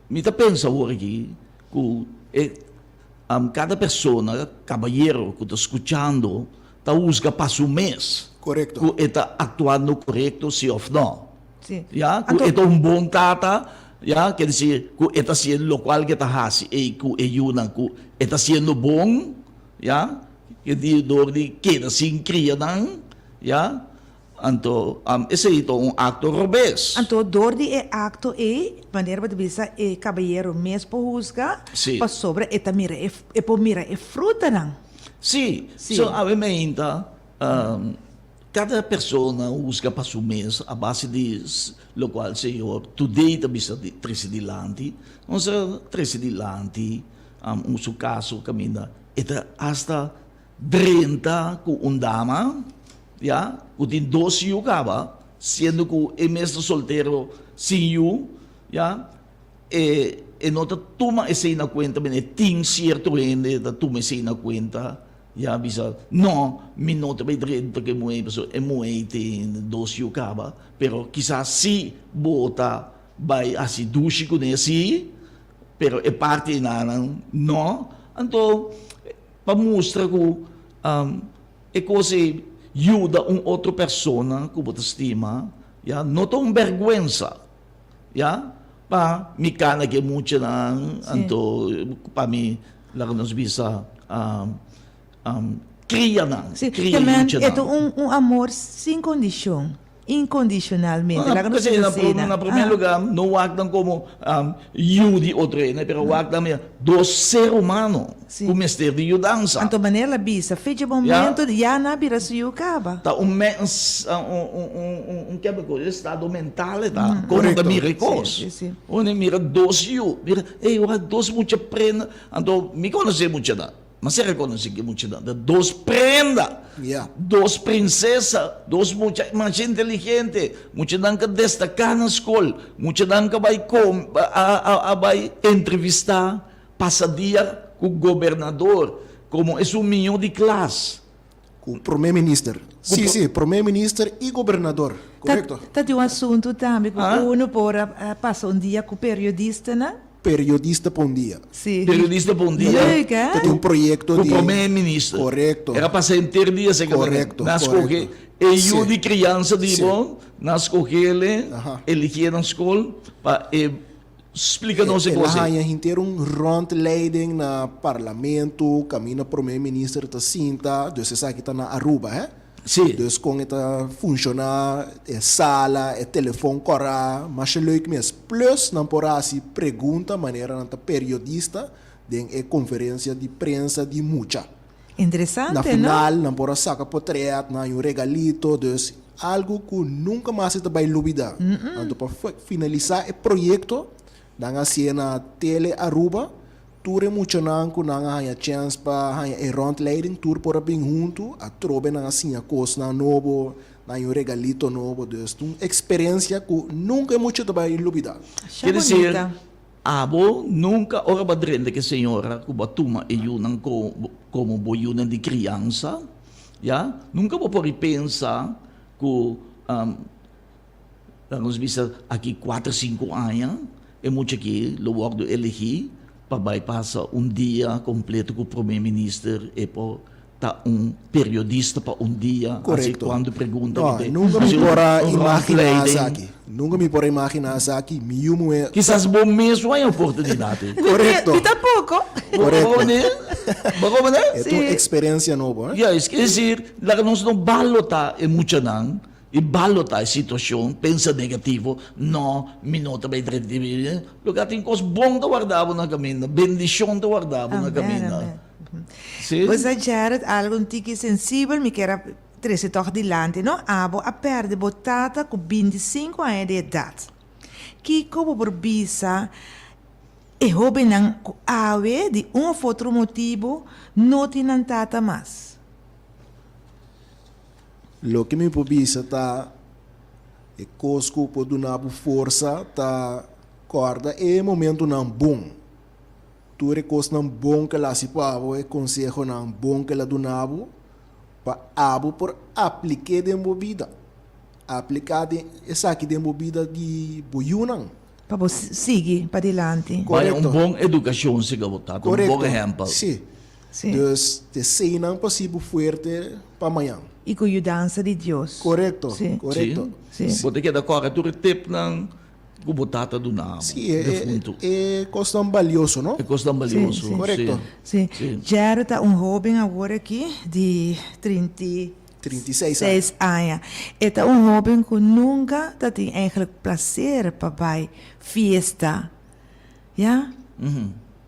mi ta pensa awor aki ku e Kada persona, kabayero ku ta skuchando ta husga pa su mes Korekto. ku e ta aktuando korekto si òf nò. Sí. Ya, ku Anto. e ta un bon tata, ya, ker desir ku e ta hasiendo lokual ku e ta hasi ei ku e yunan ku e ta hasiendo bon, ya, ke di dor di keda sin kria nan, ya. Anto, esei ta un akto robes. Anto, dor di e akto ei, manera bo ta bisa, e kabayero mes por husga, Sí. pasobra e ta mira e, e por mira e frutanan. Sí. Sí. So, awe meinta, kada persona husga pa su mes a base di lokual Señor today ta bisa di trese dilanti. Nos a trese dilanti un su kaso kaminda e ta asta Drenta ku un dama, ya, ku tin dos yu kaba, siendo ku e mes ta soltero sin yu, ya, e e no ta tuma esei na kuenta, mene tin sierto hende ta tuma esei na kuenta, ya, bisa, no, mi no ta bai drenta ku e muhé pasobra e muhé tin dos yu kaba, pero kisas si bo ta bai hasi dushi kuné si, pero e parti enanan no, anto. Pa mustra ku e kos ei yuda un otro persona ku bo ta stima, ya, no ta un bèrgwensa, ya, pa mi kana ku e muchanan, anto pa mi, laga nos bisa, kria nan, kria e muchanan. E ta un amor sin kondishon. Incondicionalmente. Laga nos P'esei bisa asina. na promé lugá no wak nan komo yu di otro hende, pero wak nan mira dos ser humano ku mester di yudansa. Anto manera el a bisa, fecha e momento ya nan a bira su yu kaba. Ta un mens, un kebeko, un estado mental e ta, kon nan ta mira e kos. Ora nan mira dos yu, mira, ey, wak dos mucha prenda, anto mi konosé muchanan. Ma se reconoce ki muchanan ta dos prenda, dos princesa, dos mucha masha inteligente, muchanan ka destaca na scol, muchanan ka bay com a bay entrevista pasa dia cu gobernador como esun miyo di klas. Cu prome minister. Si, si, prome minister y gobernador. Correcto. Ta tin un asunto tambe cu uno por a pasa un dia cu periodistanan. Periodista pa un dia. Sí. Periodista pa un dia. Leuk, hè? Ta tin un proyecto Cu di. prome minister. Correcto. Era pasa henter dia seca Correcto, Na scoge correcto. e yu Sí. di criansa di Sí. bo, na scogele, Aha. eligie na scol pa e splica nos e El a cos ei. haña henter un rondleiding na parlamento, caminda prome minister ta sinta, dus esaki ta na Aruba, hè? Sí. Dus kon e ta funshoná, e sala, e telefon kòrá, masha leuk mes. Plus nan por hasi pregunta manera nan ta periodista den e konferensia di prensa di mucha. Interesante, Na no? final nan por a saka potret, nan haña un regalito, dus algu ku nunka mas e ta bai lubidá. Anto pa finalisá e proyekto nan a hasié na Tele Aruba. Tur e muchanan ku nan a haña chèns pa haña e rondleiding tur por a bin huntu, atrobe nan a siña kosnan nobo, nan haña un regalito nobo, dus ta un eksperensia ku nunka e mucha ta bai lubidá. Asha Ker desir, bonita. abo nunka ora bo a drenta ku e señora ku bo a tuma e yunan komo bo yunan di kriansa, ya, nunka bo por pensa ku Laga nos bisa aki kuater sinku aña e mucha aki lo wòrdu elegí pa bai pasa un dia kompleto ku prome minister e por. ta un periodista pa un dia, hasi Korekto. kuantu pregunta No, mi te nunka mi hasi por a un imaginá rondleiding. esaki. Nunka mi por a imaginá esaki. Mi yu muhé. Kisas bo mes no haña oportunidat ei. Korekto. Mi tampoko. Korekto. Bo komprendé? Bo komprendé? E ta un eksperensia nobo, eh. Juist, es decir, laga nos no balotá e muchanan i balotá e situashon, pensa negativo, no, mi no ta bai drenta di mi. Loke a tin kos bon ta warda bo na kaminda, bendishon ta warda bo na Amèn, kaminda. amèn. Sí. Pues a Jared, algo un tiki sensibel mi kier a trece toch dilanti, no? Abo a perde bo tata cu binticinco aña di edad. Kico bo por bisa e hobennan cu awe di un of otro motibo no tin nan tata mas? Loke mi por bisa ta e cos cu por duna bo forsa ta corda e momentonan bon. Tur e kosnan bon ku el a hasi pa bo, e konsehonan bon ku el a duna bo, pa abo por aplik'é den bo bida. Apliká den esaki den bo bida di bo yunan. Pa bo sigui padilanti. Bai un Korekto. bon edukashon siga bo tata, un bon Korekto. ehèmpel. Sí. Sí. Dus t'eseinan pa hasi bo fuerte pa mañan. I ku yudansa di Dios. Korekto, Sí. korekto. Sí. Bo ta keda kòrda tur e tipnan Ku bo tata duna bo Sí, e, defuntu. e, e kosnan balioso, no? E kosnan balioso, Sí, sí. Korekto. Sí. Sí. Jerry ta un hóben awor aki di trinta 36 aña. seis aña. E ta un hóben ku nunka ta tin eigenlijk plaser pa bai fiesta, ya?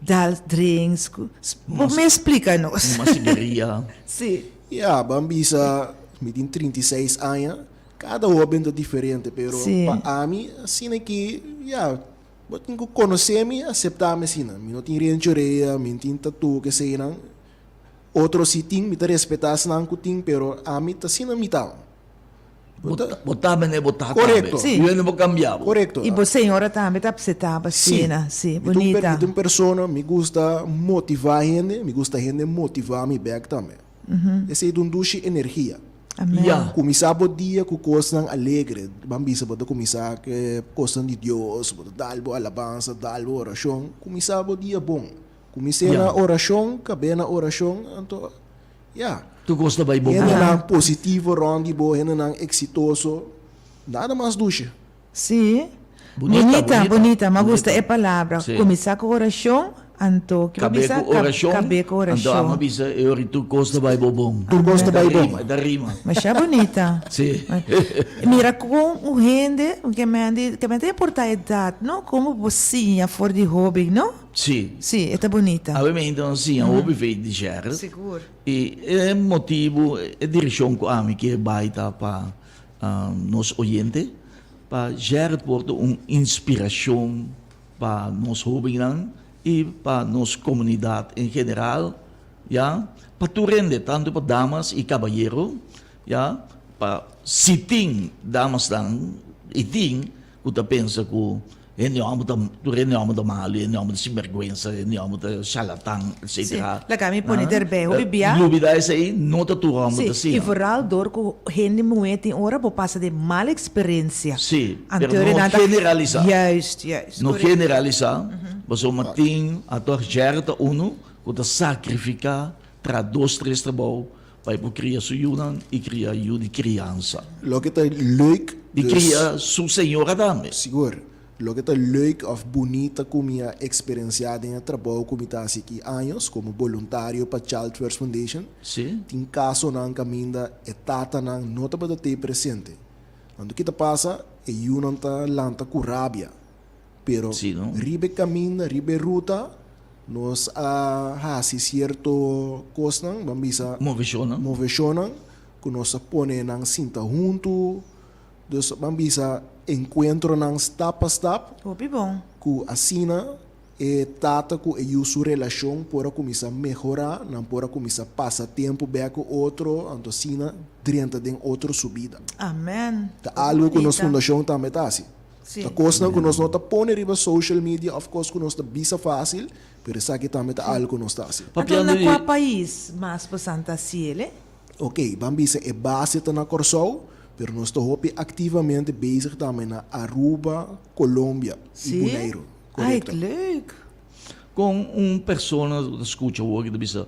Dal drinks, ku, bo mes splika nos. Huma sigaria. Sí. Ya, ban bisa mi tin 36 aña. Kada hoben ta diferente, pero Sí. pa ami asina ki ya, bo tin ku konosé mi, aseptá mi asina. Mi no tin renchi orea, mi no tin tatu, keseinan. Otro si tin, mi ta respetá esnan ku tin, pero ami ta asina mi ta. Bo ta, bo ta mene bo ta tambe. Korekto. Sí. Yu no por kambia bo. Korekto. I bo señora tambe ta apsetá bo asina. Sí, Mi ta un per- bunita. mi ta un persona, mi gusta motivá hende, mi gusta hende motivá mi bèk tambe. Esei ta un dushi energia. Amen. Ya. Kuminsá bo dia ku kosnan alegre. Ban bisa bo ta kuminsá ku e kosnan di Dios, bo ta dal bo alabansa, dal bo orashon. Kuminsá bo dia bon. Kumins'é Ya. na orashon, kab'é na orashon, anto ya. Tur kos ta bai bon. Hendenan positivo rònt di bo, hendenan eksitoso, nada mas dushi. Sí. Bunita, Bunita, bunita. bunita. M'a gusta Bunita. e palabra. Sí. Kuminsá ku orashon, anto ki bo Kab'é bisa? ku orashon, Kab'é ku anto amo orashon. bisa e ora tur kos ta bai bo bon. Tur kos ta E ta bai bon. rima, e ta rima. Masha bunita. Sí. Mira kon un hende, ke men di, ke men ta importá edat, no? Komo bo siña for di hoben, no? Sí. Sí, e ta bunita. Awe mi hende nan siña hopi fe di Gerrit. Sigur. I e motibu, e direkshon ku ami ke bai ta pa nos oyente pa Gerrit por ta un inspiracion pa nos hobennan y pa nos comunidad en general, ya, pa tur hende, tanto pa damas y cabayero, ya, pa si tin damasnan y tin cu ta pensa cu Hende hòmber ta, tur hende hòmber ta malu, hende hòmber ta sinbèrgwensa, hende hòmber ta charlatan, etsetera. Sí, laga mi pone derbei hopi bia. Lubida esei, no ta tur hòmber ta Sí, asina. i vooral dor ku hende muhé tin ora bo pasa den mal eksperensia. Sí, Anto pero no nan ta generalisá. Juist, juist, No korekto. generalisá, pasobra mi tin a tòg Gerrit ta unu ku ta sakrifiká tra dos tres trabou pa e por kria su yunan i kria yu di kriansa. Loke ta leuk Di dus. kria su señora tambe. Sigur. Loke ta leuk of bunita ku mi a eksperensiá den e trabou ku mi ta hasi aki años komo boluntario pa Child First Foundation, Sí. tin kasonan kaminda e tatanan no tabata tei presente. Anto ki ta pasa? E yunan ta lanta ku rabia. Pero Sí, no? riba e kaminda, riba e ruta, nos a hasi sierto kosnan, ban bisa. Moveshonnan. Moveshonnan ku nos a pone nan sinta huntu. Dus ban bisa enkuentronan stap pa stap. Hopi bon. Ku asina e tata ku e yu su relashon por a kuminsá mehorá, nan por a kuminsá pasa tempu bèk ku otro, anto asina drenta den otro su bida. Amen. Ta algu ku nos fundashon tambe ta hasi. Sí. Ta kosnan ku nos no ta pone riba social media òf kos ku nos ta bisa fásil, pero esaki tambe ta algu ku nos ta hasi. Anto Papiando na di. kua pais mas bo san ta hasiel e? Oké, ban bisa e base ta na Kòrsou, pero nos ta hopi aktivamente bezig tambe na Aruba, Colombia i Sí? Boneiru. Ai, Korekto. leuk! Kon un persona ku ta skucha awor ta bisa,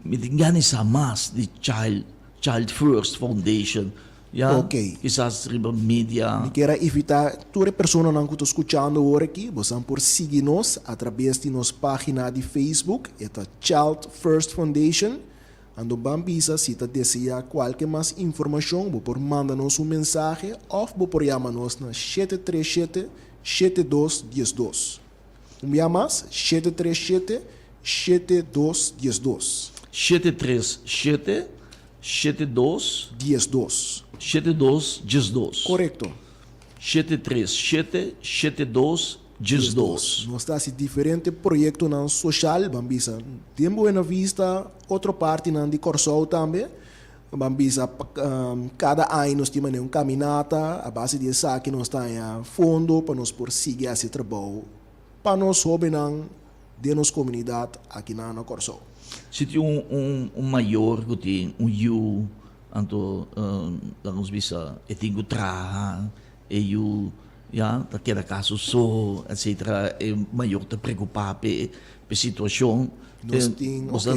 Mi tin gana di sa mas di Child Child First Foundation, ya? Ok. Kisas riba media. Mi kier a invitá tur e personanan ku ta skuchando awor aki, bosan por sigui nos atrabes di nos página di Facebook, e ta Child First Foundation. Anto ban bisa si ta deseá kualke mas informashon, bo por manda nos un mensahe òf bo por yama nos na 737 72 12. Un bia mas, 737 72 12. 737 72. 12. 72 12. Korekto. 737 72 12. Nos ta hasi diferente proyektonan soshal, ban bisa den Buena Vista, otro partinan di Kòrsou tambe. Ban bisa kada aña nos tin manera un kaminata, a base di esaki nos ta haña fondo pa nos por sigui hasi trabou pa nos hóbennan den nos komunidat akinan na Kòrsou. Si tin un un mayor ku tin un yu, anto laga nos bisa e tin ku traha, e yu ya ta keda kas su so, etcetera, e mayor ta preokupá p'e situashon. Nos tin, ok,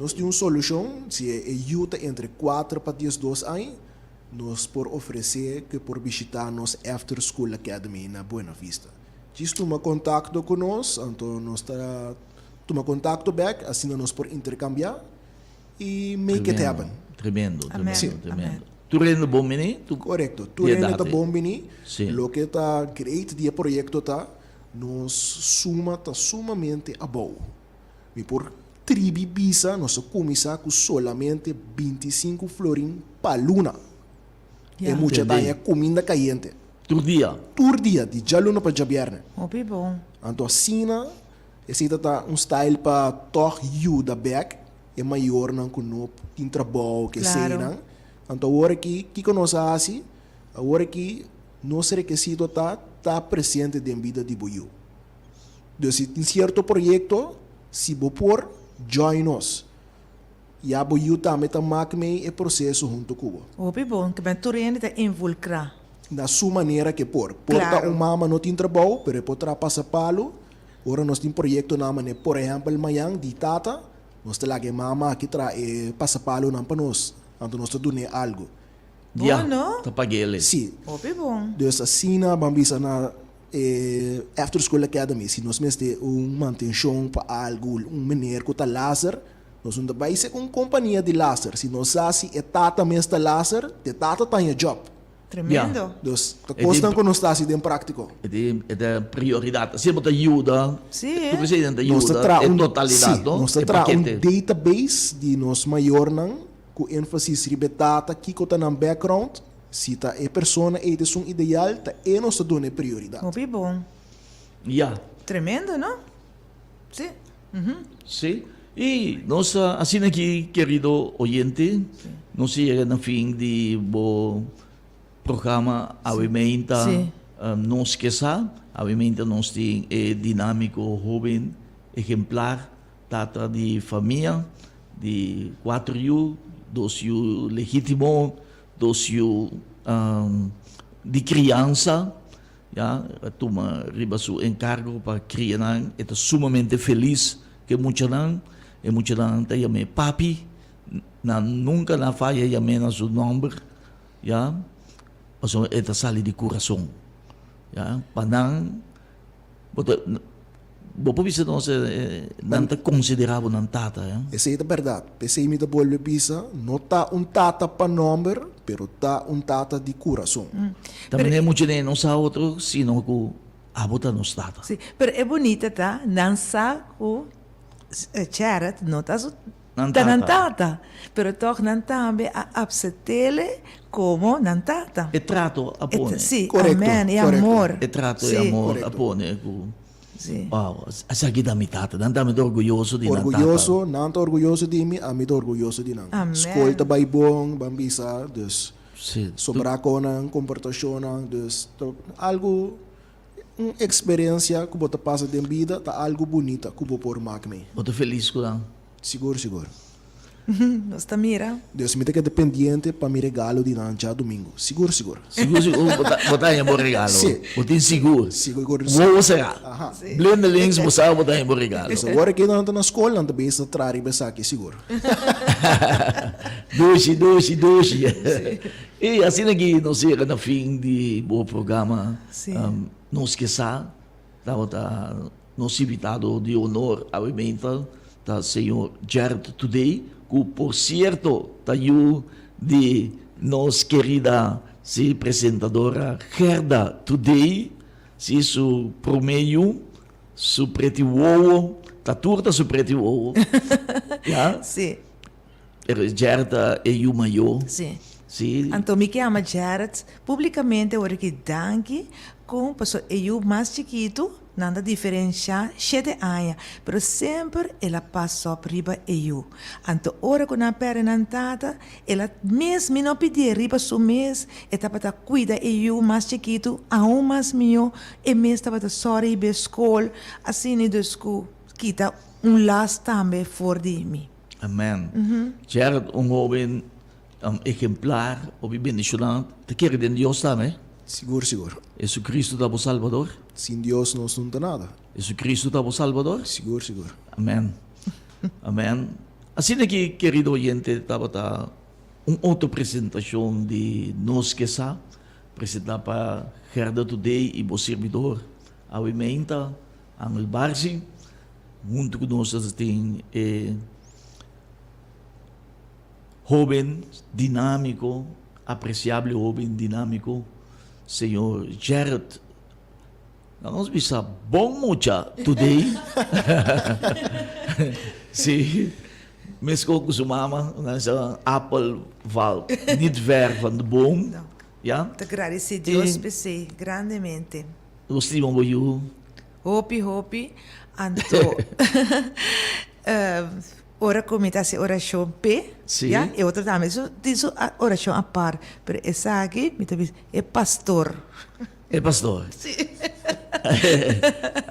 nos tin un solushon, si e yu ta entre kuater pa 12 aña, nos por ofresé ku e por bishitá nos After School Academy na Buena Vista. Djis tuma kontakto ku nos, anto nos ta tuma kontakto bèk, asina nos por interkambiá i make it happen. Tremendo, tremendo, tremendo. Tur hende bon bini? Korekto, tur hende ta bon bini. Loke ta great di e proyekto ta Nos suma ta sumamente abou. Mi por tribi bisa nos a kuminsá ku solamente 25 florin pa luna. E mucha ta haña kuminda kayente. Tur dia? Tur dia, di djaluna pa djabièrnè. Hopi bon. Anto asina, esei ta ta un style pa tòg yuda bèk e mayornan ku no tin trabou, ke eseinan. Anto awor aki, kiko nos a hasi? Awor aki nos rekesito ta ta presente den bida di bo yu. Dus si tin sierto proyekto, si bo por, join nos. Ya bo yu tambe ta mak mee e proseso hunto ku bo. Hopi bon, ke men tur hende ta involkrá. Na su manera ke por. Por ta un mama no tin trabou, pero e por traha pasapalu. Ora nos tin proyektonan manera por ehèmpel mañan di tata, nos ta laga e mama aki traha e pasapalunan pa nos. Anto nos ta dun'é algu. Ya, Bon, no? ta pag'el. Sí. Hopi bon. Dus asina ban bisa na e After School Academy, si nos mester un mantenshon pa algu, un meneer ku ta laser, nos no ta bai sek un kompania di laser. Si nos sa si e tata mes ta laser, te tata ta haña job. Tremendo. Dus ta kosnan ku nos ta hasi den práktiko. E tin, e ta prioridat. Asina bo ta yuda, Sí. tur presidente ta Nos ta yuda traha e un, totalidat, sí, no? nos ta E traha un pakete. database di nos mayornan Ku énfasis riba e tata, kiko ta nan background, si ta e persona ei ta esun ideal, ta e nos ta duna e prioridat. Hopi bon. Ya. Tremendo, no? Sí. Sí. I nos ta asina aki, kerido oyente, nos a yega na fin di bo programa Awe Meinta Nos Ke Sa. Awe Meinta nos tin e dinámiko hóben ejemplar Tata di famia di kuater yu, dos yu legítimo, dos yu di kriansa, ya, a tuma riba su enkargo pa kria nan. E ta sumamente felis ku e muchanan. E muchanan ta yam'é papi, nan nunka na faya yam'é na su nòmber, ya, pasobra e ta sali di kurason, ya, pa nan. Bo ta, bo por bisa nos nan ta konsiderá bo nan tata, ya? Esei ta bèrdat. P'esei mi ta bolbe bisa, no ta un tata pa nòmber, pero ta un tata di kurason. Ta manera mucha den no sa otro sino ku abo ta nos tata. Sí, pero e bunita ta nan sa ku Gerrit no ta su Nan Ta nan tata. tata, pero tòg nan tambe a apsept'ele komo nan tata. E trato a E pone. sí, Korekto, amèn, e korekto. amor. E trato e Sí. amor a Korekto. pone ku, Sí. wow, esaki ta mi tata. Nan tambe ta orguyoso di nan tata. Orguyoso, nan ta orguyoso di mi, ami ta orguyoso di nan. Amèn. Skol ta bai bon, ban bisa, dus Sí. sobrá konan, komportashonnan, dus ta algu, un eksperensia ku bo ta pasa den bida ta algu bunita ku bo por mak mee. Bo ta felis ku nan? Sigur sigur. Nos ta mira. Dus mi ta keda pendiente pa mi regalo di nan djadumingu. Sigur sigur. Sigur sigur bo ta bo ta haña bo regalo. Si. Bo tin sigur. Sigur. Wowo será. Aha. Blindelings bo sa bo ta haña bo regalo. Dus awor aki nan ta na skol nan ta bezig ta traha riba esaki sigur. Dushi dushi dushi. I asina aki nos yega na fin di bo programa. Si. Nos ke sa tabata Nos invitado di honor awe meinta ta señor Gerrit Today, cu por cierto ta yu di nos kerida si presentadora Gerda Today, si su prome yu, su preti wowo, ta tur ta su preti wowo, ya. Si. Pero Gerrit ta e yu mayo. Si. Si. Anto mi ke ama Gerrit publicamente ora ki danki con pasobra e yu mas chikitu Nan ta diferenshá shete aña, pero semper el a pas op riba e yu. Anto ora ku nan a pèrdè nan tata, el a mes mi no pidié riba su mes, e tabata kuida e yu mas chikitu aun mas mihó, e mes tabata sòri hib'é skol, asina dus ku kita un las tambe for di mi. Amen. Gerrit, un hoben ejemplar, hopi bendishoná, ta kere den Dios tambe? Sigur, sigur. Jesucristo ta bo Salbador? Sin Dios nos no ta nada. Jesucristo ta bo Salbador? Sigur, sigur. Amen. Amen. Asina ki, kerido oyente, tabata un otro presentacion di Nos Ke Sa, presenta pa Gerda Today y bo sirbidor awe meinta, Angel Barzi. Hunto cu nos ta tin e Hoben dinámiko, apresiable hoben dinámiko, señor Gerrit. Nan nos bisa bon mucha today. Sí, meskos ku su mama, nan bisa appel valt niet ver van de boom. Ja. Ta gradisí Dios p'esei grandemente. Nos stima bo yu. Hopi hopi anto Ora ku mi ta hasi orashon p'e, ya, e otro tambe su tin su orashon apart, pero esaki mi ta bisa e pastor. E pastor. Si.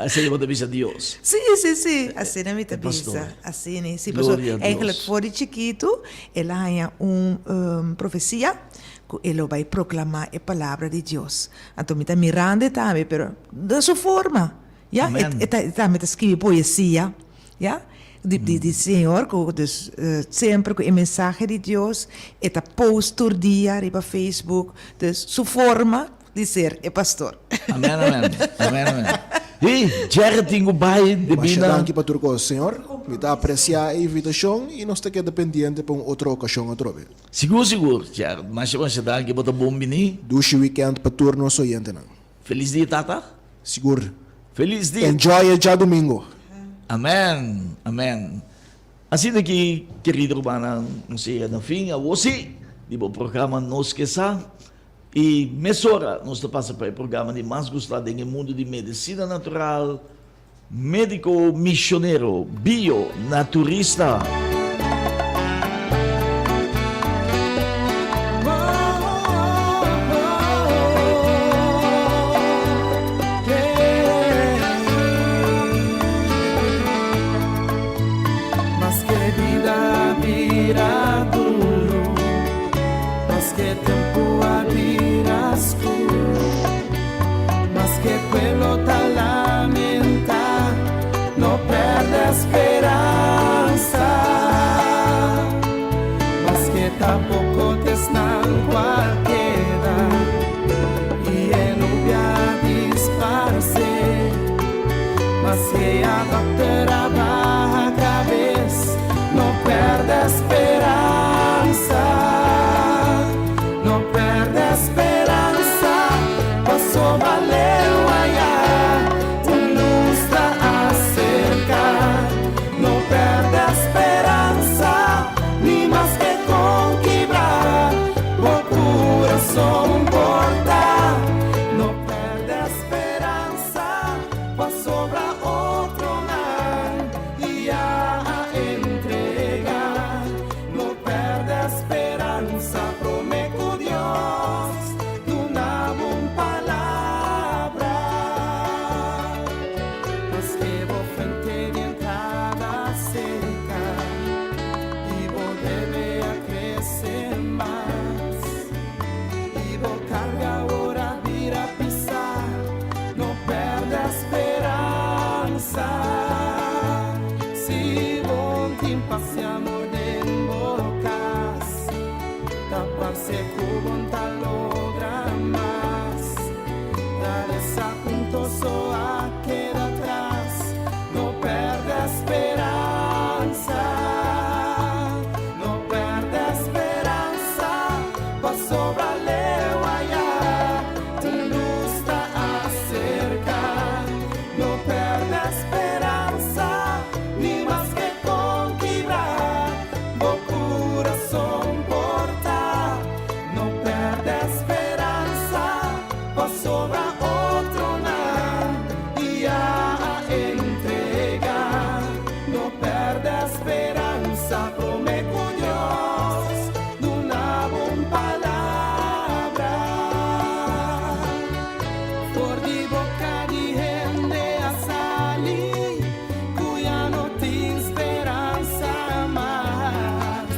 Asina bo ta bisa Dios. Si, si, si, asina mi ta bisa, asina, si, pasobra eigenlijk for di chikitu el a haña un profesia ku e lo bai proklama e palabra di Dios. Anto mi ta mirando e tambe, pero den su forma, ya, e tambe ta skibi poesia. Ya, di di di Señor ku dus semper ku e mensahe di Dios e ta post tur dia riba Facebook, dus su forma di ser e pastor. Amen amen amen amen Hey Jerry tin ku bai debí Masha na. danki pa tur kos Señor. Mi ta aprecia e invitacion y nos ta keda pendiente pa un otro ocasion atrobe. Sigur sigur Jerry masha masha danki bo ta bon bini. Dushi weekend pa tur nos oyentenan. Feliz dia tata. Sigur. Feliz dia. Enjoy e djadumingo. Amen amen asina ki kerido rumannan nos yega na fin awor si di bo programa nos ke sa y mesora nos ta pasa pa e programa di mas gusta den e mundo di medicina natural Medico misionero bio naturista. Maske bida bira duru, maske tempu a bira skur. Maske pueblo ta lamenta, no perde speransa. Maske ta poko t'esnan ku a keda i e nubia disparse. Maske a dokter a baha kabes, no perde speransa. No perde speransa. paz y amor den bo cas. Ta parce cu bon ta logra mas. Ta desapuntoso a keda atras. No perde speransa. No perde speransa. Pasobra leu aya. Un luz ta acerca. No perde speransa. Ni maske con kibra. Bo curason por ta. No perde speransa. Pasobra otronan. Ya a entrega. No perde speransa. Prome cu Dios. Duna un palabra. For di boca di hende a sali, cu ya no tin speransa mas.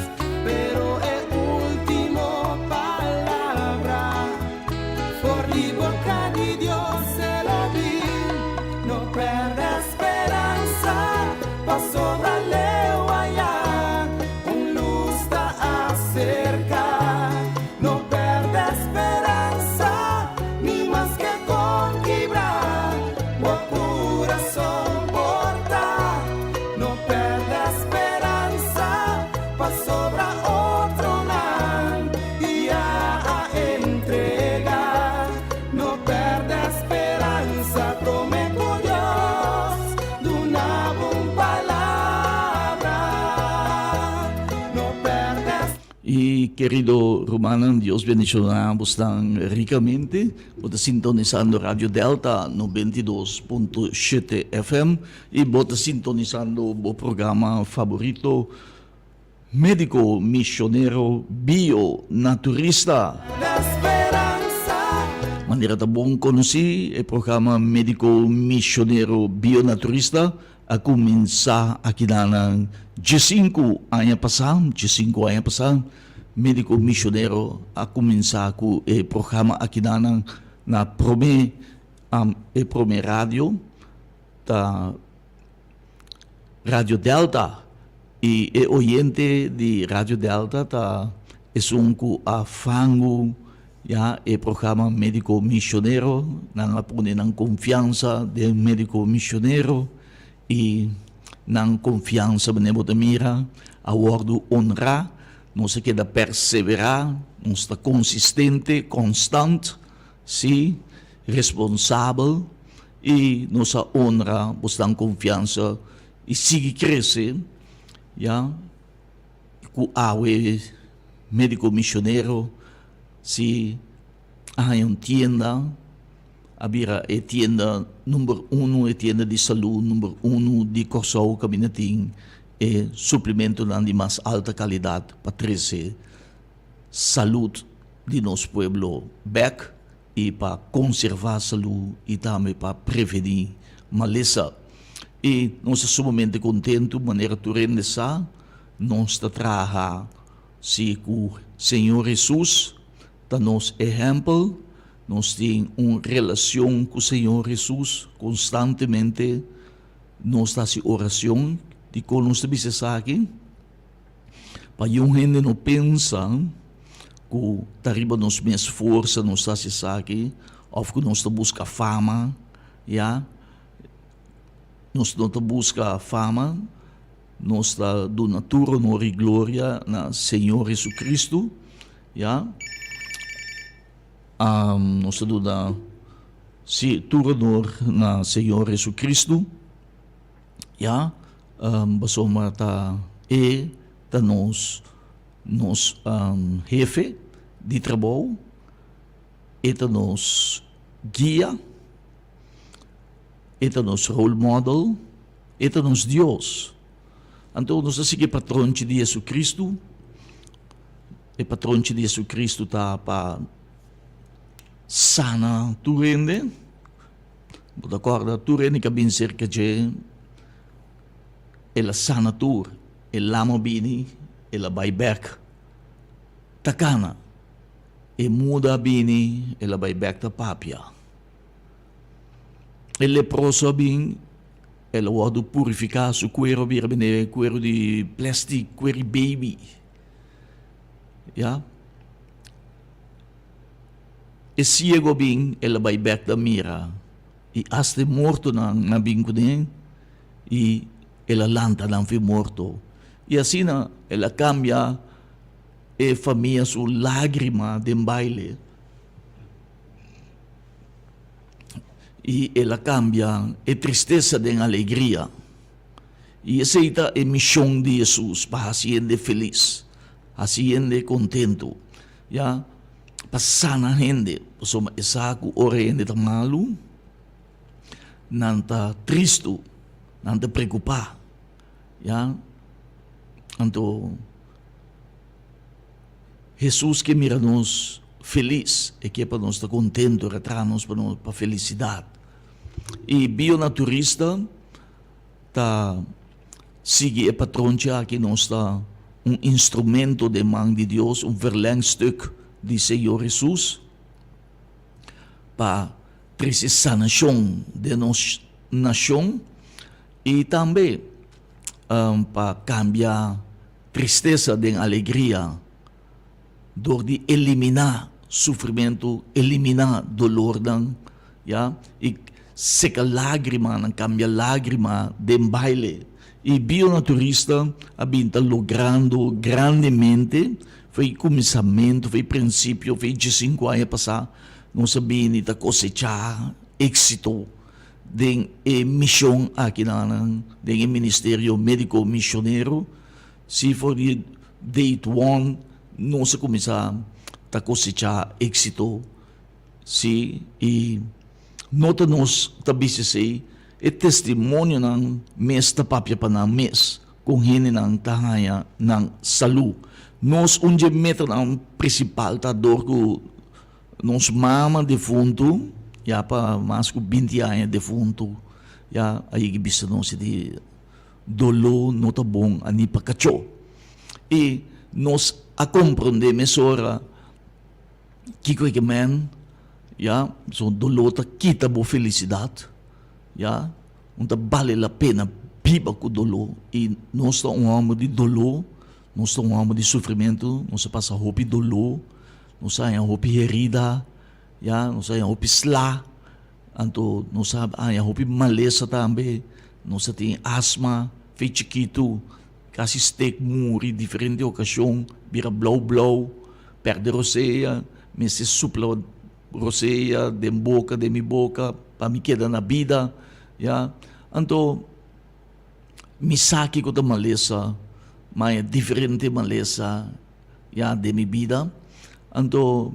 Pero e ultimo palabra, for di boca di Dios e lo bin. No perde speransa, pasobra leu aya, un luz ta acerca. No perde speransa, ni maske con kibra, bo curason por ta. No perde speransa, pasobra otronan, ya a entrega. No perde speransa, prome cu Dios, duna un palabra. No perde Y kerido rumannan, Dios bendiciona boso ricamente. Bo ta sintonisando Radio Delta 92.7 FM y bo ta sintonisando e programa favorito Medico Misionero Bio Naturista. Speransa. Manera ta bon conoci, e programa Medico Misionero Bio Naturista a cuminsa aki na 5 aña pasa, 5 aña pasa, Medico Misionero a cuminsa cu e programa aki na e prome radio, ta Radio Delta. Y e oyente di Radio Delta ta esun cu a fangu ya e programa Medico Misionero, nan a pone nan confiansa den Medico Misionero y nan confiansa bo ta mira a wordo honra, nos a keda persevera, nos ta consistente, constant, si, responsabel y nos a honra boso confiansa y sigui crece ya cu awe Medico Misionero si a un tienda a bira e tienda number 1, e tienda di salud number 1 di Corsou, caminda tin e suplemento di mas alta calidad pa trece salud di nos pueblo bek y pa conserva salud y tambe pa preveni malesa. Y nos ta sumamente contento, manera tur hende sa, nos ta traha si cu Señor Jesus ta nos ehempel, nos tin un relacion cu Señor Jesus constantemente, nos ta haci oracion, di con nos ta bisa esaki, pa un hende no pensa cu ta riba nos mes forsa nos ta haci esaki, of cu nos ta busca fama, ya. Nos no ta busca fama, nos ta duna tur honor y gloria na Señor Jesucristo, ya. Nos ta duna si tur honor na Señor Jesucristo, ya. Pasobra ta e ta nos hefe di trabou, e ta nos guia, e ta nos role model, e ta nos Dios. Anto nos ta sigui patronchi di Jesucristo. E patronchi di Jesucristo ta pa sana tur hende. Bo ta corda tur hende cu a bin cerca dje, el a sana tur. E lama bini, el a bai bek ta cana. E muda bini, el a bai bek ta papia. E leproso a bin. El a wòrdu purifiká, su kueru a bira bini kueru di plèstik, kueru di baby. Ya. E siego a bin, el a bai bèk ta mira, i asta e mortonan a bin kuné, i el a lanta nan fi morto. I asina el a kambia e famia su lágrima den baile. I el a kambia e tristesa den alegria. I esei ta e mishon di Hesus, pa hasi hende felis, hasi hende kontentu, ya, pa sana hende, pasobra e sa ku ora hende ta malu, nan ta tristu, nan ta preokupá, ya. Anto Hesus ke mira nos felis, e ke pa nos ta kontentu, e traha nos pa nos pa felisidat. I bionaturista ta sigui e patronchi aki, nos ta un instrumento den man di Dios, un verlengstuk di Señor Hesus pa trese sanashon den nos nashon i tambe pa kambia tristesa den alegria. Dor di eliminá sufrimentu, eliminá dolornan, ya, i seka lágrimanan, kambia lágrima den baile. I bionaturista a bin ta logrando grandemente, for e kuminsamentu, for e prinsipio, for e diesinku aña pasá, nos a bini ta kosechá éksito den e mishon akinanan, den e ministerio médiko mishonero. Si for di date one nos a kuminsá ta kosechá éksito, si, i no ta nos ta bisa esei, e testimonionan mes ta papia pa nan mes kon hendenan ta haña nan salú. Nos un dje metanan prinsipal ta dor ku nos mama defuntu, ya pa mas ku binti aña defuntu, ya a yega bisa nos di Doló no ta bon a ni pa kachó. I nos a komprondé mesora kiko e ke men, ya, so doló ta kita bo felisidat, ya, un ta bale la pena biba ku doló. I nos ta un hòmber di doló, nos ta un hòmber di sufrimentu, nos a pasa hopi doló, nos a haña hopi herida, ya, nos a haña hopi sla. Anto nos a haña hopi malesa tambe, nos a tin asma fe chikitu, kasi stek muri diferente okashon, bira blou blou, pèrdè rosea, mester supla rosea den boka, den mi boka pa mi keda na bida, ya. Anto mi sa kiko ta malesa, mi a haña diferente malesa ya den mi bida, anto.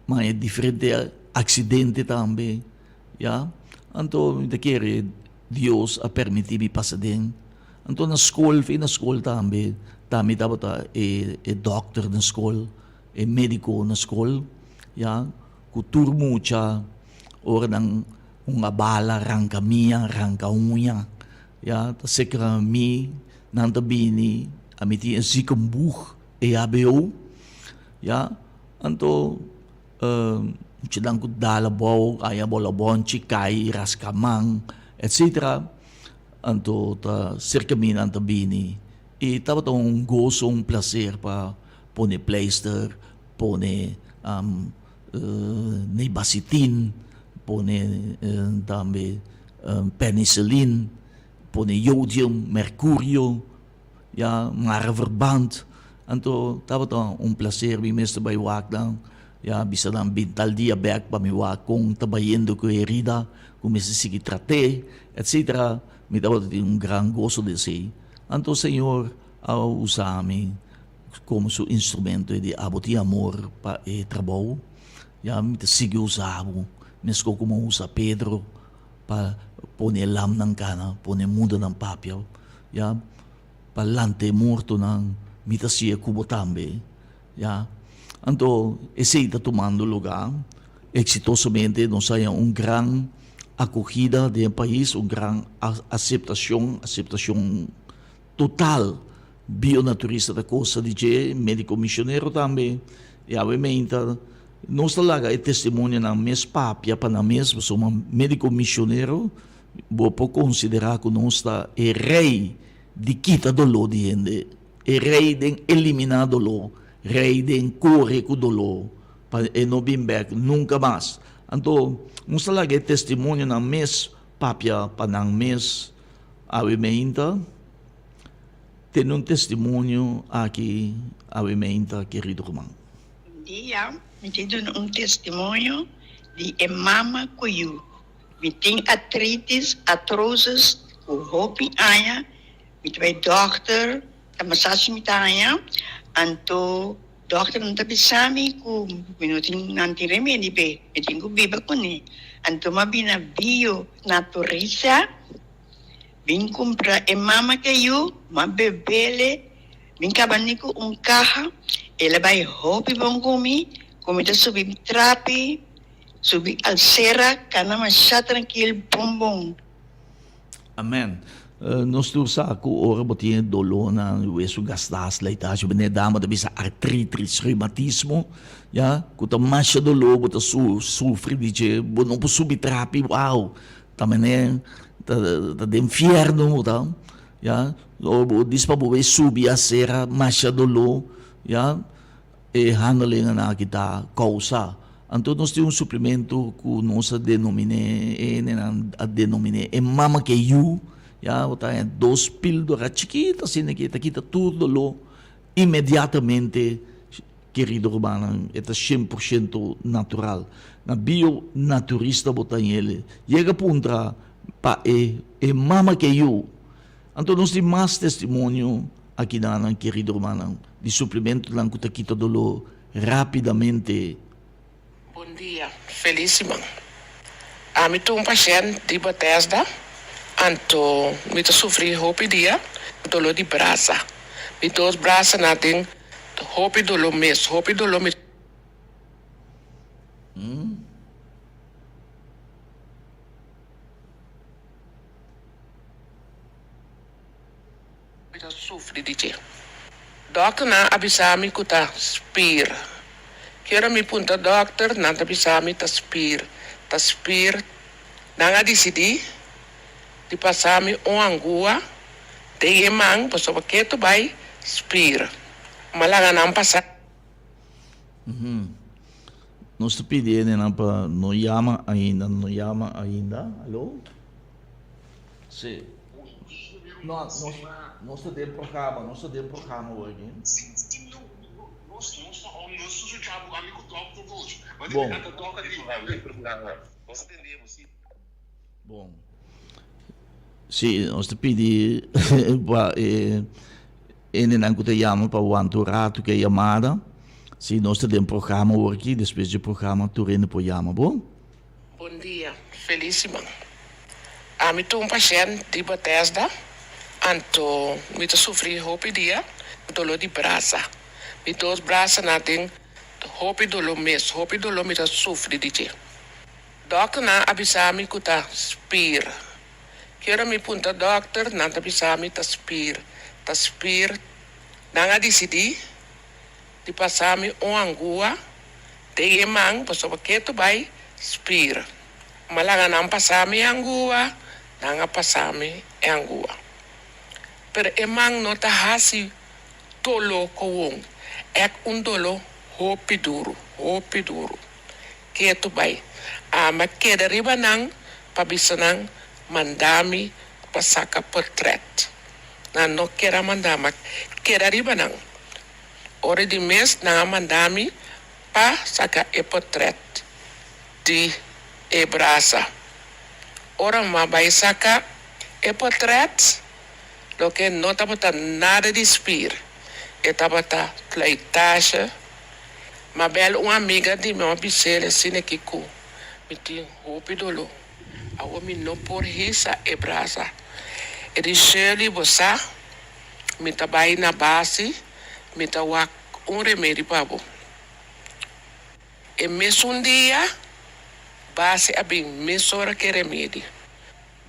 Ma e diferente accidente tambe, ya. Anto mi ta kere Dios a permiti mi pasa den. Anto na school, fi na school tambe, ta mi tabata e e dokter na school, e medico na school, ya, cu tur mucha ora nan un a bala ranca mia, ranca uña, ya, ta seca mi, nan ta bini, ami tin e ziekenboeg, EHBO, ya. Anto muchanan ku dal abou, haña bolobonchi, kai, raska man, etcetera. Anto ta serka mi nan ta bini i tabata un goso, un plaser pa pone pleister, pone nebacitin, pone tambe penicillin, pone jodium, mercurio. Ya mara verband. Anto tabata un placer mi mester bai wak nan. Ya bisa nan bin tal dia bek pa mi wak kon ta bayendo ku e herida, ku mester sigui trat'é, etcetera. Mi tabata tin un gran goso den esei. Anto Señor a usa mi komo su instrumento di abo tin amor pa e trabou. Ya mi ta sigui usa bo meskos komo a usa Pedro pa pone e lamnan kana, pone e mudanan papia. Ya, pa lanta e mortonan, mi ta siña ku bo tambe. Ya. Anto, esei ta tumando lugá eksitosamente. Nos haña un gran akogida den e pais, un gran aseptashon, aseptashon total. Bionaturista ta kosa di dje, médiko misionero tambe. I awe meinta nos ta laga e testimonionan mes papia pa nan mes, pasobra médiko misionero. Bo por konsiderá ku nos ta e rei di kita doló di hende, e rei den eliminá doló, rei den kore ku doló pa e no bin bèk nunka mas. Anto nos ta laga e testimonionan mes papia pa nan mes awe meinta. Tene un testimonio aki awe meinta, kerido ruman. Un dia mi tin duna un testimonio di e mama ku yu. Mi tin artritis, artrosis, ku hopi aña. Mi ta bai dòkter, ta masasi mi ta haña. Anto dòkternan ta bisa mi ku mi no tin, nan tin remedi p'e, mi tin ku biba kuné. Anto mi a bini bio naturisa, bin kumpra e mama ku e yu, mi a bebele, mi kaba ni ku un kaha. El a bai hopi bon ku mi, ku mi ta subi trapi. Subi alsera kana masha trankil bon bon. Amen. Nos tur sa ku ora bo tin e dolónan, wesu gastá, slijtage, bo dama ta bisa artritis, reumatismo, ya, ku ta masha doló, bo ta sufri di dje, bo no por subi trapi, wow, ta manera ta den fièrnu bo ta, ya, ora bo dispa bo bay subi asera masha doló, ya. E handelingan aki ta kousa. Anto nos tin un suplemento ku nos a denominé, e hendenan a denominé e mama ke yu, ya, bo ta haña dos píldora chikito asina ke ta kita tur doló inmediatamente, kerido rumannan, e ta shen por shento natural. Na bio naturista bo ta haña el. Yega puntra pa e e mama ke yu. Anto nos tin mas testimonio akidanan, kerido rumannan, di suplementonan ku ta kita doló rápidamente. Bon dia, felis siman. Ami ta un pashènt di Bethesda, anto mi ta sufri hopi dia doló di brasa. Mi dos brasanan tin hopi doló mes, hopi doló mi. Mi ta sufri di dje. Dòkternan a bisa mi ku ta spir. Ki ora mi punta dòkter, nan ta bisa mi ta spir, ta spir. Nan a disidí di pasa mi un angua den e man pasobra ketu bai spir. M'a laga nan pasa. Nos ta pidi hendenan pa no yama ainda, no yama ainda. Alo? Sí. No, nos, nos ta den programa, nos ta den programa awor aki. Bon. Bon. Sí, nos ta pidi pa e hendenan ku ta yama pa wanta un ratu ku e yamada. Sí, nos ta den programa awor aki, despues di programa tur hende por yama, bon? Bon dia, felis siman. Ami ta un pashènt di Bethesda, anto mi ta sufri hopi dia doló di brasa. Mi dos brasanan tin hopi doló mes, hopi doló mi ta sufri di dje. Dòkternan a bisa mi ku ta spir. Ki ora mi puntra dòkter, nan ta bisa mi ta spir, ta spir. Nan a disidí di pasa mi un angua den e man pasobra ketu bai spir. M'a laga nan pasa mi e angua, nan a pasa mi e angua. Pero e man no ta hasi doló kowon, èk un doló hopi duru, hopi duru. Ketu bai. Ami a keda riba nan pa bisa nan manda mi pa saka portret. Nan no ker a manda, m'a keda riba nan. Ora di mes nan a manda mi pa saka e portret di e brasa. Ora m'a bai saka e portret, loke no tabata nada di spir, e tabata slijtage. M'a bel un amiga di mi, m'a bis'el asina ki ku mi tin hopi doló. Awor mi no por hisa e brasa. E di, Shirley, bo sa, mi ta bai na basi, mi ta wak un remedi pa bo. E mesun dia, basi a bin mesora ku e remedi.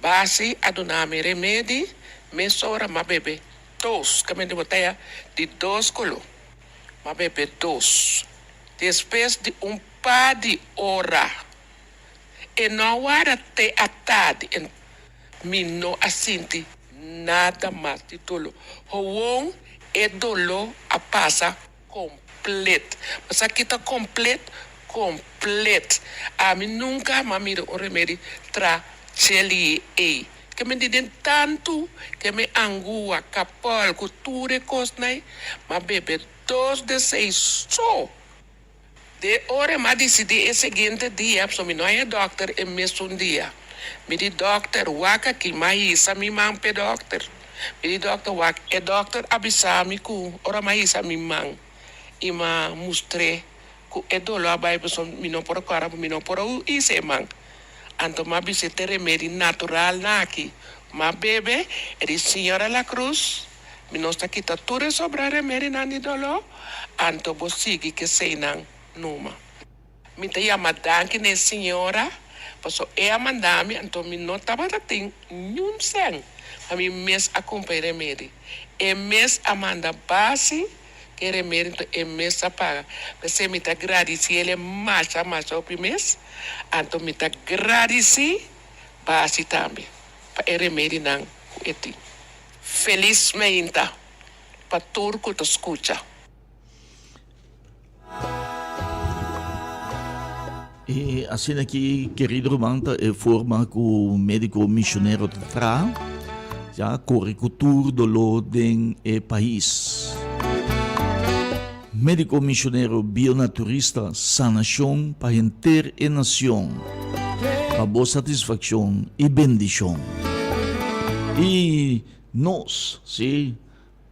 Basi a duna mi remedi, mesora m'a bebe dos, kaminda bo ta ya di dos koló. M'a bebe dos. Despues di un par di ora, e no a warda te a tardi. Mi no a sinti nada mas di doló. Howon e doló a pasa komplet. Bo sa ki ta komplet? Komplet. Ami nunka m'a mira un remedi tra cheli ei. Ke mi di den tantu ke mi angua, kapòl ku tur e kosnan ei, m'a bebe dos de seis so. De ora m'a disidí e siguiente dia, pasobra mi no haña dòkter e mesun dia. Mi di dòkter, wak aki, m'a hisa mi man p'e dòkter. Mi di dòkter, wak, e dòkter a bisa mi ku ora m'a hisa mi man i m'a mustr'é ku e doló a bai pasobra mi no por a kòrda, mi no por a hisa e man. Anto m'a bis'é te remedi natural na aki. M'a bebe, e di, Señora La Cruz, Mi nos ta kita tur e sobra remedinan di doló, anto bo sigui ku eseinan numa. Mi ta yama danki na e señora, paso e a manda mi, anto mi no tabata tin niun sèn pa mi mes a kumpra e remedi. E mes a manda basi ku e remedi, anto e mes a paga. P'esei mi ta gradisí el e masha masha hopi mes, anto mi ta gradisí basi tambe pa e remedinan ku e tin. Felis meinta pa tur ku ta skucha. I asina ki, kerido ruman, ta e forma ku médiko mishonero ta traha, ya kore ku tur doló den e pais. Médiko mishonero bionaturista, sanashon pa henter e nacion, pa bo satisfaccion i bendicion. I nos, sí,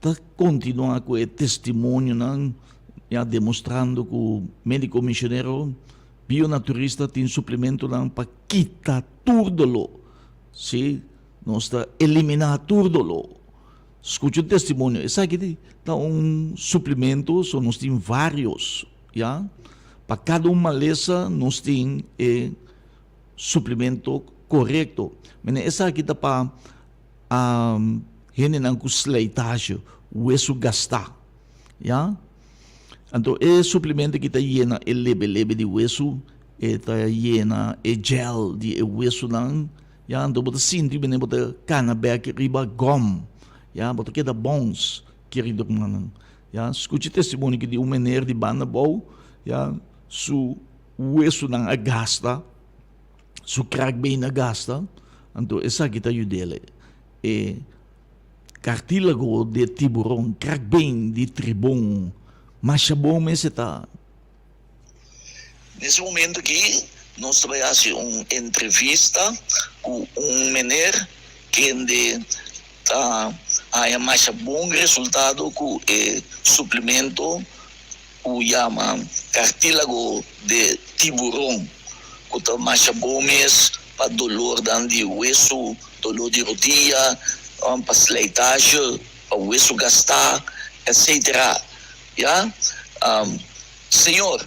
ta continua cu e testimonionan, ya demostrando cu médiko mishonero bionaturista tin suplementonan pa kita tur doló. Sí, nos ta eliminá tur doló. Scucha un testimonio, esaki ta un suplemento, so nos tin varios, ya. Pa cada un malesa nos tin e suplemento corecto. Mene esaki ta pa hendenan cu slijtage, wesu gastá, ya. Anto e suplemento aki ta yena e lebe lebe di wesu, e ta yena e gel di e wesunan. Ya, anto bo ta sinti bene bo ta kana bek riba gom. Ya, bo ta keda bons, kerido hermannan. Ya, skucha e testimonio ki di un meneer di banda bou, ya, su wesunan a gasta, su kraakbeen a gasta, anto esaki ta yud'el. E kartilago di e tiburon, kraakbeen di tribon, masha bon mes e ta. Nes e momento aki nos ta bai hasi un entrevista ku un meneer kende ta haña masha bon resultado ku e suplemento ku yama cartílago de tiburon ku ta masha bon mes pa dolornan di wesu, dolor di rodia, pa slijtage, pa wesu gastá, etcetera. Ya. Señor,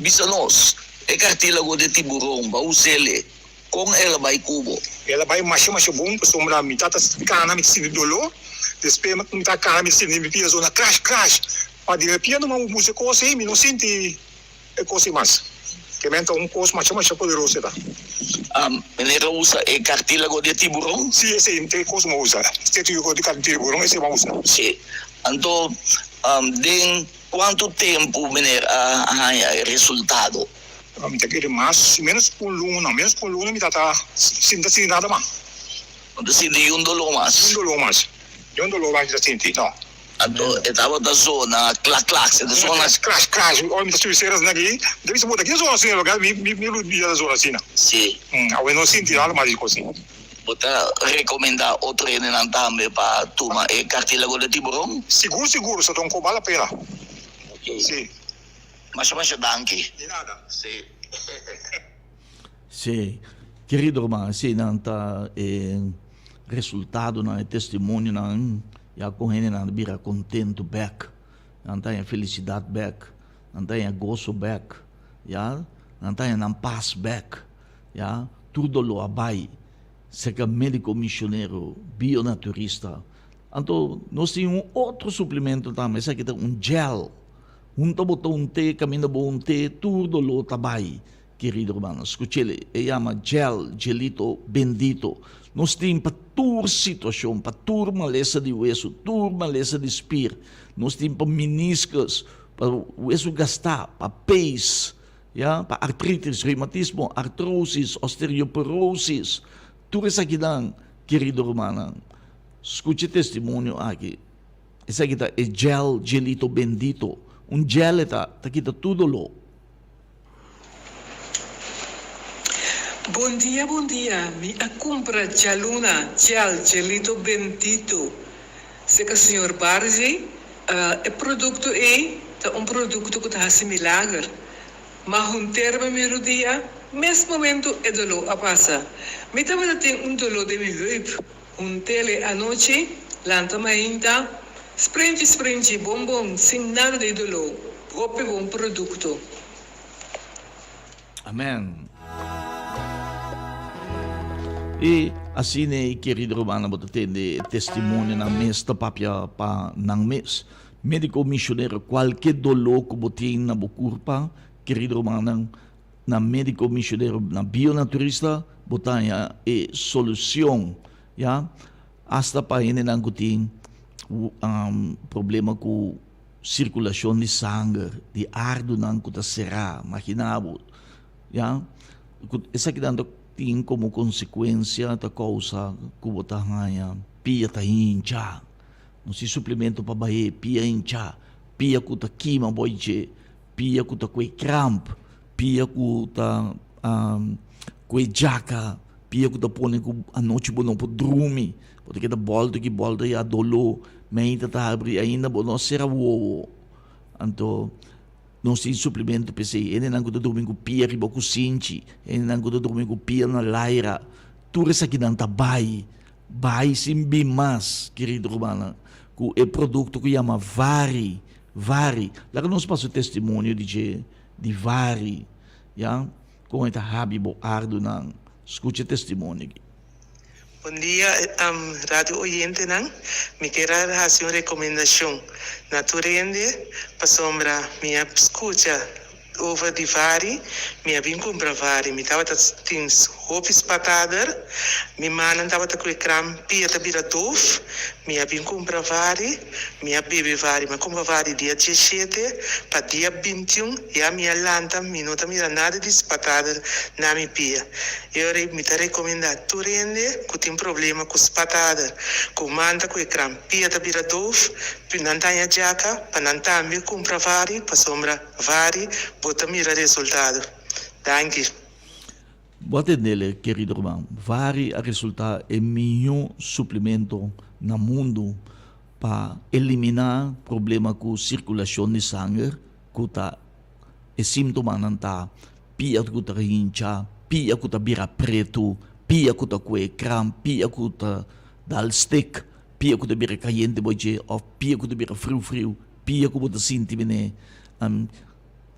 bisa nos, e cartílago de tiburon, bo a us'el, con el a bai cu bo? El a bai masha masha bon, pasobra mi tata cana mi ta sinti dolor, despues mi ta cana mi ta sinti mi pia zona crash crash, ma di repente mi a usa e cos ei mi no sinti E kos i mas. Ke men ta un kos masha masha poderoso e ta. Meneer a usa e kartílago di e tiburon? Sí, esei ta e kos mi a usa. Kartílago di tiburon, esei mi a usa. Sí. Anto, den kuantu tempu meneer a haña e resultado? Mi ta kere mas o ménos un luna. Ménos ku un luna mi ta ta sin ta sinti nada mas. No ta sinti niun doló mas? Niun doló mas. Niun doló mas mi ta sinti, no. Anto e tabata zona klak klak, e ta zona. Crash crash, ora mi ta subi sera asina aki, mi ta bisa bo ta ki zona asina loke mi mi mi ta zona asina. Si. Awe no sinti nada mas di cos asina. Bo ta recomenda otro hendenan tambe pa tuma e cartílago de tiburon? Sigur sigur, sa ta un cos bal la pena. Ok. Si. Masha masha danki. Di nada. Si. Si. Kerido ruman, eseinan ta e resultadonan, e testimonionan. Ya kon hendenan ta bira kontentu bèk, nan ta haña felisidat bèk, nan ta haña goso bèk, ya, nan ta haña nan pas bèk, ya, tur doló a bai serka médiko mishonero bionaturista. Anto nos tin un otro suplemento tambe, esaki ta un gel, hunta bo ta un té, kaminda bo un té, tur doló ta bai. Kerido rumannan, skuch'el, e yama gel, gelito bendito. Nos tin pa tur situashon, pa tur malesa di wesu, tur malesa di spir. Nos tin pa meniscus, pa wesu gastá, pa pees, ya, pa artritis, reumatismo, artrosis, osteoporosis. Tur esakinan, kerido rumannan, skucha e testimonio aki. Esaki ta e gel, gelito bendito. Un gel e ta, ta kita tur doló. Bon dia bon dia mi a cumpra djaluna gel gelito bendito seca señor Barzi e producto ey ta un producto cu ta haci milager ma hunterme mi rudia mes momento e dolor a pasa mi tabata tin un dolor den mi heup huntele anochi lanta mainta sprinchi sprinchi bon bon sin nada di dolor hopi bon producto. Amen. I asina e kerido rumannan bo ta tende e testimonionan mes ta papia pa nan mes. Medico misionero kualke doló ku bo tin na bo kurpa kerido rumannan na medico misionero na bionaturista bo ta haña e solucion ya hasta pa hendenan ku tin problema ku Sirkulashon di sanger di ardunan ku ta será, magina bo, ya, ku esakinan ta tin komo konsekuensia ta kousa ku bo ta haña pia ta hincha. Nos tin suplemento pa bah'é pia hincha, pia ku ta kima bo dje, pia ku ta kue kramp, pia ku ta kue djaka, pia ku ta pone ku anochi bo no por drumi. Bo ta keda bòlta aki bòlta ya doló meinta ta habri ainda bo no a sera wowo. Anto nos tin suplemento p'esei. Hendenan ku ta drumi ku pia riba kusinchi, hendenan ku ta drumi ku pia na laira, tur esakinan ta bai, bai sin bin mas, kerido rumannan, ku e produkto ku yama Vari, Vari. Laga nos pasa testimonio di dje, di Vari, ya, kon e ta habri bo ardunan. Skucha e testimonio aki. Bon dia radio oyentenan, mi kier a haci un recomendacion na tur hende pasobra mi a scucha over di vari, mi a bin cumpra vari, mi tabata tin hopi spatader, mi mannan tabata cu e kram pia ta bira doof, mi a bin cumpra vari, mi a bebe vari, mi a cumpra vari dia dieshete pa dia bintiun ya mi a lanta mi no ta mira nada di spatader na mi pia. E ora ei mi ta rekomendá tur hende ku tin problema ku spatader, ku manta ku e krampia ta bira doof, pi nan ta haña djaka pa nan tambe kumpra vari pasobra vari bo ta mira resultado. Danki. Bo a tendele, kerido ruman. Vari a resultá e mihó suplemento na mundu pa eliminá problema ku sirkulashon di sanger ku ta E símtomanan ta, pia ku ta hincha, pia ku ta bira pretu, pia ku ta kue kram, pia ku ta dal stek, pia ku ta bira kayente bo dje òf pia ku ta bira friu friu, pia ku bo ta sinti mene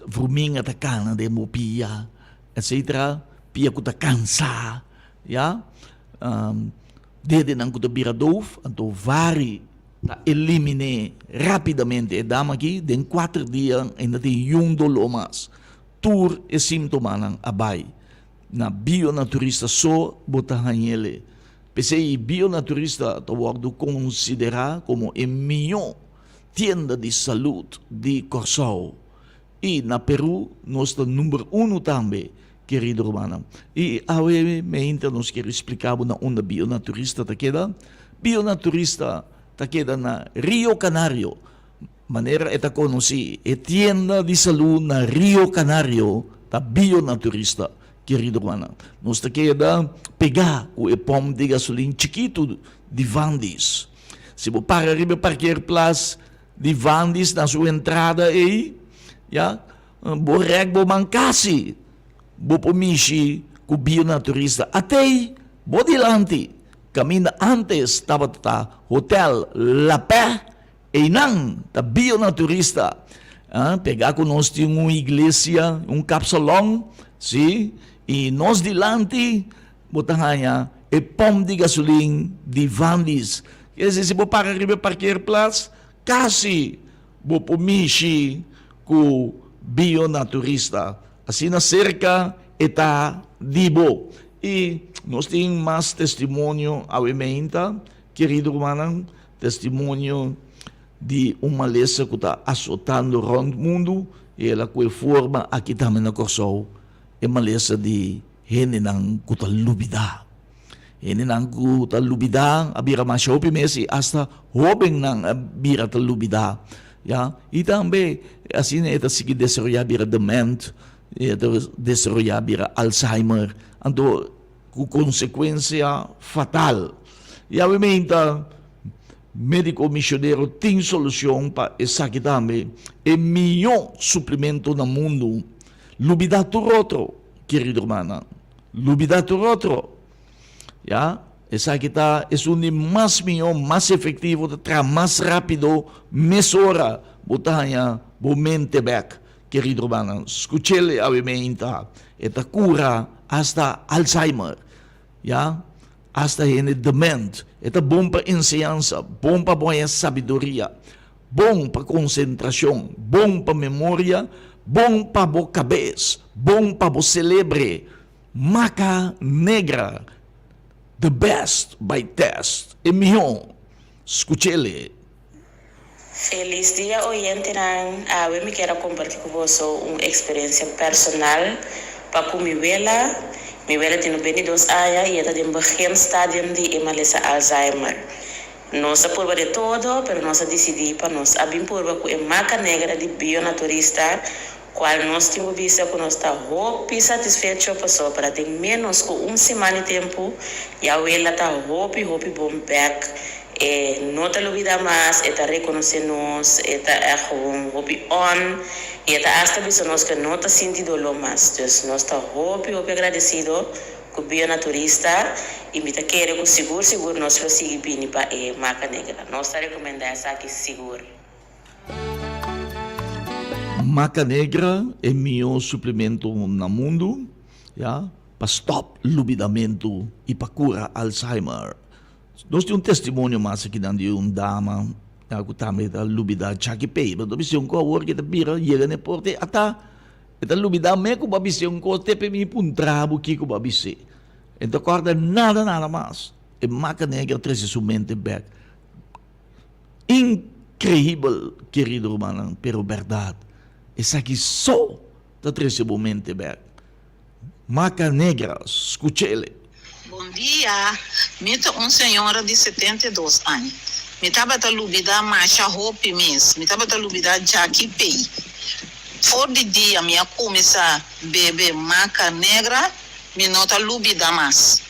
vruminga ta kana den bo pia, etsetera, pia ku ta kansa, ya, dedenan ku ta bira dof, anto vari. Ta elimin'é rápidamente e dama aki, den kuater dia e no tin yun doló mas. Tur e síntomanan a bai. Na bionaturista so bo ta hañ'el. P'esei bionaturista ta wòrdu konsiderá komo e mihó tienda di salud di Kòrsou. I na Peru nos ta number uno tambe, kerido rumannan. I awe meinta nos kier splika bo na unda Bionaturista ta keda. Bionaturista ta keda na Rio Canario, manera e ta konosí, e tienda di salú na Rio Canario ta Bionaturista, kerido rumannan. Nos ta keda pegá ku e pòmp di gasolin chikitu di Vandy's. Si bo para riba e parkeerplaats Di Vandis na su entrada ei, ya, bo rèk bo man kasi bo por mishi ku bionaturista. Atei bo dilanti, kaminda ántes tabata ta Hotel La Paix, einan ta bionaturista. Pegá ku nos tin un iglesia, un kapsalòn, sí, i nos dilanti Bo ta haña e pòmp di gasolin di Vandis. Ker disi si bo para riba e parkeerplaats, kasi bo por mishi ku Bionaturista. Asina serka E ta di bo. I nos tin mas testimonio awe meinta, kerido rumannan, testimonio di un malesa ku ta asotando rònt mundu i el a kue forma aki tambe na Kòrsou, e malesa di hendenan ku ta lubidá. Hendenan ku ta lubidá a bira masha hopi mes i asta hóbennan a bira ta lubidá, ya. I tambe asina e ta sigui desaroyá bira dement, e ta desaroyá bira Alzheimer, anto ku konsekuensia fatal. I awe meinta médiko misionero tin solushon pa esaki tambe, e mihó suplemento na mundu. Lubidá tur otro, kerido rumannan. Lubidá tur otro. Ya, esaki ta esun di mas mihó, mas efektivo, ta traha mas rápido, mesora bo ta haña bo mente bèk. Kerido rumannan, skuch'el awe meinta, e ta kura asta Alzheimer, ya, asta hende dement. E ta bon pa enseñansa, bon pa bo haña sabiduria, bon pa konsentrashon, bon pa memoria, bon pa bo kabes, bon pa bo selebre. Maca Negra, the best by test, e mihó. Skuch'el. Felis dia oyentenan, awe mi kier a komparti ku boso un eksperensia personal pa ku mi wela. Mi wela tin 22 aña i e ta den begin stadium di e malesa Alzheimer. Nos a purba de todo, pero nos a disidí pa nos a bin purba ku e maca negra di Bionaturista, kual nos tin ku bisa ku nos ta hopi satisfecho pasobra den ménos ku un siman di tempu ya wela ta hopi hopi bon bèk, e no ta lubidá mas, e ta rekonosé nos, e ta ègt gewoon hopi on i e ta asta bisa nos ku e no ta sinti doló mas. Dus nos ta hopi hopi agradesido. Ku Bionaturista i mi ta kere ku sigur sigur nos lo sigui bini pa e Maca Negra. Nos ta rekomendá esaki sigur. Maca Negra e mihó suplemento na mundu, ya, pa stòp lubidamentu i pa kura Alzheimer. Nos tin un testimonio mas akinan di un dama, ya, ku tambe ta lubidá Chucky Pay. Bo ta bisa un ku awor ke ta bira yega na e porta i ata. E ta lubidá me ku bo a bis'é un kos te p'e mi puntra bo kiko bo a bis'é. E no ta kòrda nada nada mas. E maka negra trese su mente bèk. Inkreibel, kerido rumannan, pero bèrdat. Esaki so ta trese bo mente bèk. Maka negra, skuch'el. Bon dia, mi ta un señora di 72 aña. Mi tabata lubida masha hopi mes. Mi tabata lubida djaki pei. For di dia mi a cuminsa bebe maca negra, mi no ta lubida mas.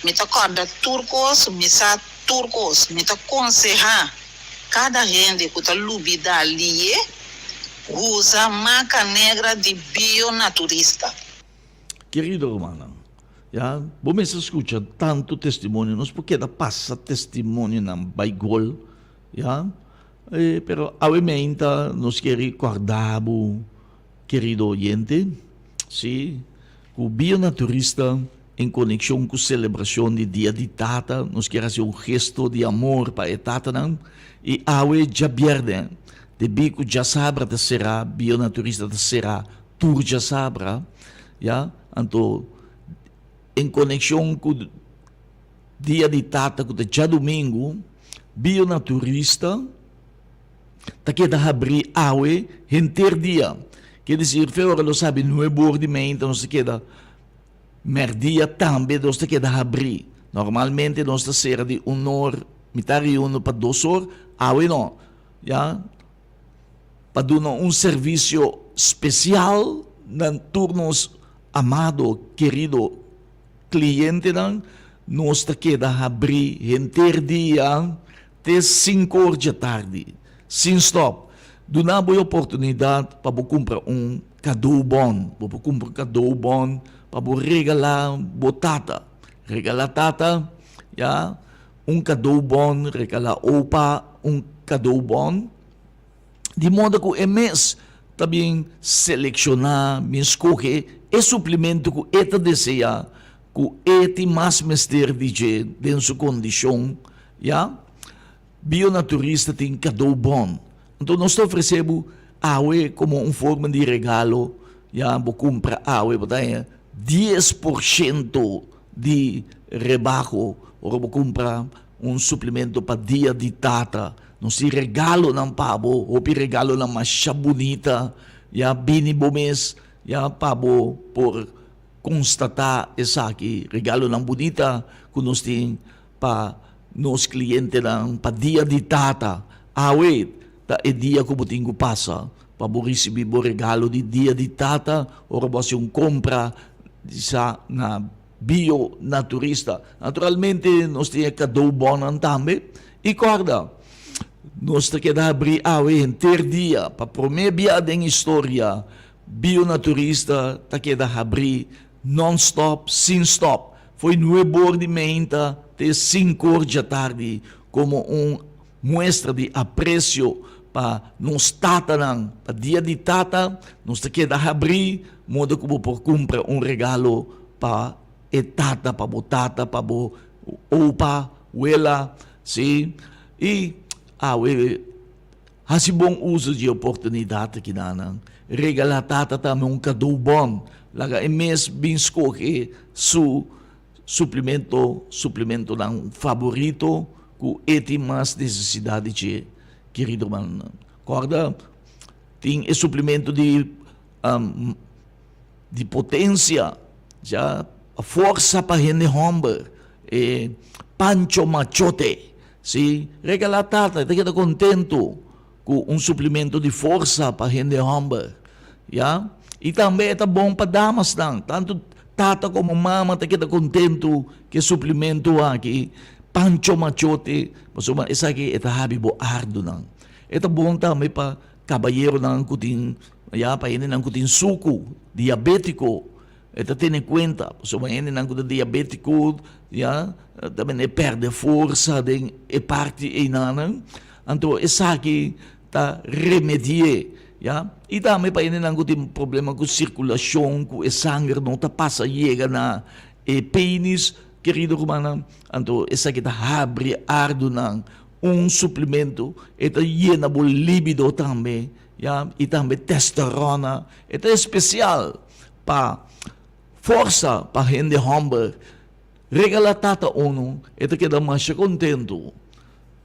Mi ta corda tur cos, mi sa tur cos. Mi ta conseha cada hende cu ta lubida lie, usa maca negra di Bio Naturista. Kerido rumannan, ya bo mester skucha tantu testimonio, nos por keda pasa testimonionan bai gol, ya, pero awe meinta nos kier rekòrda bo, kerido oyente, si, ku Bionaturista en konekshon ku selebrashon di Dia di Tata, nos kier hasi un gesto di amor pa e tatanan, i awe djabièrnè, debí ku djasabra ta será, Bionaturista ta será Tur djasabra, ya, anto en konekshon ku Dia di Tata ku ta djadumingu, Bionaturista ta keda habrí awe henter dia. Ke desir, fe ora lo sabi nuebe or di meinta nos ta keda mèrdia tambe nos ta keda habrí. Normalmente nos ta sera di un or, mitar di uno pa dos or, awe no, ya. pa duna un servisio spesial na tur nos amado, kerido klientenan. Nos ta keda habrí henter dia te sinku or dje tardi, sin stòp. Duna bo e oportunidat pa bo kumpra un kadoubòn. Bo por kumpra un kadoubòn pa bo regalá bo tata. Regalá tata, ya. Un kadoubòn, regalá opa un kadoubòn, di moda ku e mes ta bin selekshoná, bin skohe e suplimento ku e ta deseá, ku e tin mas mester di dje den su kondishon, ya. Bionaturista tin kadoubòn. Anto nos ta ofresé bo awe komo un forma di regalo, ya, bo kumpra awe, bo ta haña. 10% di rebaho ora bo kumpra un suplemento pa Dia di Tata. Nos tin regalonan pa bo, hopi regalonan masha bunita. Ya bini bo mes ya pa bo por konstatá esaki, regalonan bunita ku nos tin pa nos klientenan pa Dia di Tata. Awe ta e dia ku bo tin ku pasa pa bo risibí bo regalo di Dia di Tata ora bo hasi un kompra di sa na Bio Naturista. Naturalmente nos tin e kadoubònnan tambe. I kòrda, nos ta keda habrí awe henter dia. Pa promé bia den historia, Bio Naturista ta keda habrí nònstòp, sin stòp, fo'i nueb'or di meinta te sink'or djatardi, komo un muestra di apresio pa nos tatanan. Pa Dia di Tata nos ta keda habrí moda ku bo por kumpra un regalo pa e tata, pa bo tata, pa bo opa, wela, sí. I awe hasi bon uso di e oportunidat akinanan. Regalá tata tambe un kadó bon. Laga e mes bin skohe su Suplemento, suplementonan faborito ku e tin mas nesesidat di dje, kerido hermanonan. Kòrda, tin e suplemento di di potensia, ya, forsa pa hende hòmber, e Pancho Machote, si, regalá tata, e ta keda kontentu ku un suplemento di forsa pa hende hòmber, ya. I tambe e ta bon pa damasnan, tantu tata komo mama ta keda kontentu ku e suplemento aki, Pancho Machote, pasobra esaki e ta habi bo ardunan. E ta bon tambe pa kabayeronan ku tin, ya, pa hendenan ku tin suku, diabétiko. E ta tene kuenta, pasobra hendenan ku ta diabétiko, ya, ta bini pèrdè forsa den e parti einanan. Anto esaki ta remedi'é, ya. I tambe pa hendenan ku tin problema ku sirkulashon, ku e sanger no ta pasa yega na e penis, kerido rumannan, anto esaki ta habri ardunan. Un suplemento, e ta yena bo libido tambe, ya, i tambe testosterona. E ta espesial Pa forsa pa hende homber regala tata unu e ta keda masha kontentu.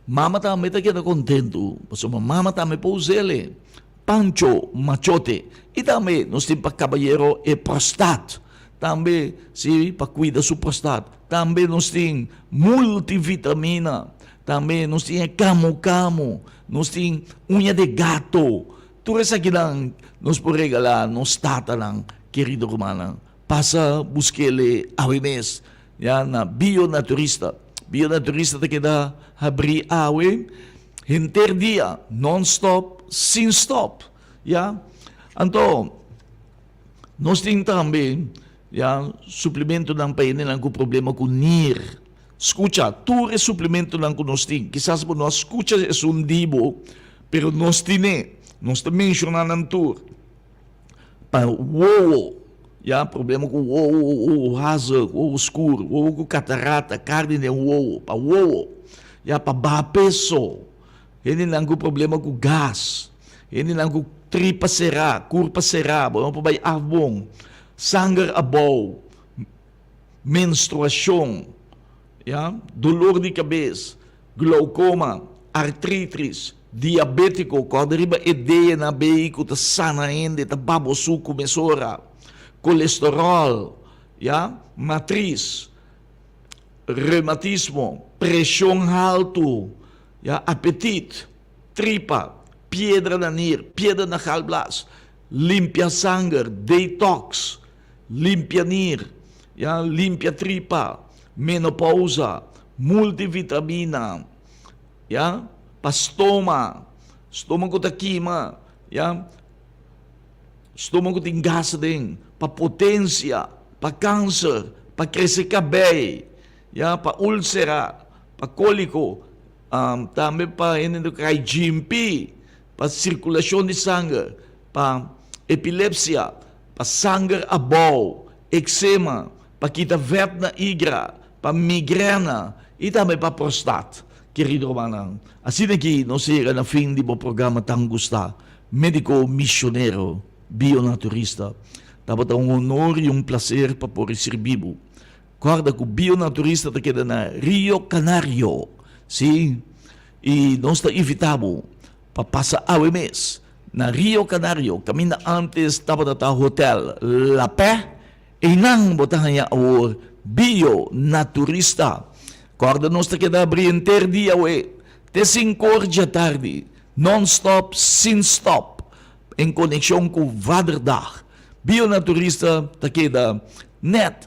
Mama tambe ta keda kontentu pasobra mama tambe por us'el. Pancho machote i tambe nos tin pa kabayero e prostat tambe si pa kuida su prostat. Tambe nos tin multivitamina tambe nos tin e kamu kamu nos tin uña de gato. Tur esakinan nos por regalá nos tatanan, kerido rumannan. Pasa busk'el awe mes, ya, na Bio Naturista. Bio Naturista ta keda habrí awe henter dia, non-stop, sin stop, ya. Anto, nos tin tambe, ya, suplementonan pa hendenan ku problema ku nir. Skucha tur e suplementonan ku nos tin. Kisas bo no a skucha esun di bo, pero nos tin'é. Nos ta menshoná nan tur. Pa wowo, ya, problema ku wowo, wowo hazig, wowo skur, wowo ku katarata, karni den wowo, pa wowo, ya, pa baha peso, hendenan ku problema ku gas, hendenan ku tripa será, kurpa será, bo no por bai af bon, sanger abou. menstruashon, ya, dolor di kabes, glaukoma, artritris, diabétiko, kòrda riba e DNA bei ku ta sana hende, ta babo suku mesora, kolesteròl, ya, matris, reumatismo, preshon haltu, ya, apetit, tripa, piedra na nir, piedra na galblas, limpia sanger, detox. Limpia nir, ya, limpia tripa, menopausa, multivitamina, ya, pa stoma, stoma ku ta kima, ya, stoma ku tin gas aden, pa potensia, pa kanser, pa krese kabei, ya, pa ulsera, pa koliko, tambe pa hende ku kai djimpi, pa sirkulashon di sanger, pa epilepsia, pa sanger abou, eksema, pa kita vèt na igra, pa migrèna i tambe pa prostat. Kerido rumannan, asina ki nos a yega na fin di bo programa tan gustá, Médiko Misionero Bionaturista. Tabata un honor i un plaser pa por sirbi bo. Kòrda ku Bionaturista ta keda na Rio Canario, sí, i nos ta invitá bo pa pasa awe mes na Rio Canario, kaminda ántes tabata ta Hotel La Paix, einan bo ta haña awor Bionaturista. Kòrda nos ta keda abrí henter dia awe te sinkor djatardi, nònstòp sin stòp, en konekshon ku Vaderdag. Bionaturista ta keda nèt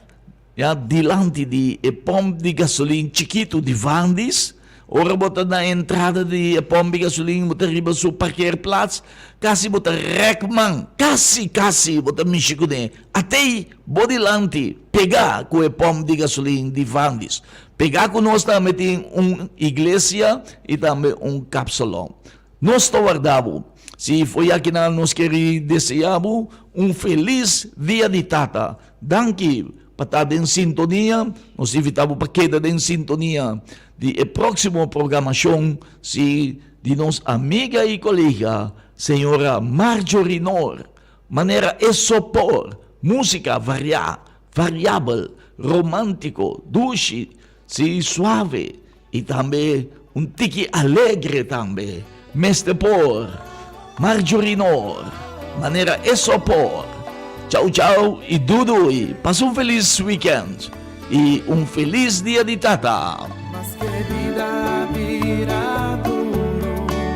ya dilanti di e pòmp di gasolin chikitu di Vandis. Ora bo ta na entrada di e pòmp di gasolin bo ta riba su parkeerplaats, kasi bo ta rèk man, kasi kasi bo ta mishi kuné. Atei bo dilanti pegá ku e pòmp di gasolin di Vandis. Pegá ku nos tambe tin un iglesia i tambe un kapsalon. Nos ta warda bo. Si fo'i akinan nos keri desea bo un felis Dia di Tata. Danki pa ta den sintonia. Nos invita bo pa keda den sintonia di e proximo programacion si di nos amiga y colega señora Marjorie Noor. Manera e so por, musica varia, variabel, romantico, dushi, si suave. I tambe un tiki alegre tambe mester por Marjorie Noor manera e so por. Chau chau i dudui pasa un felis weekend i un felis dia di tata. Maske bida.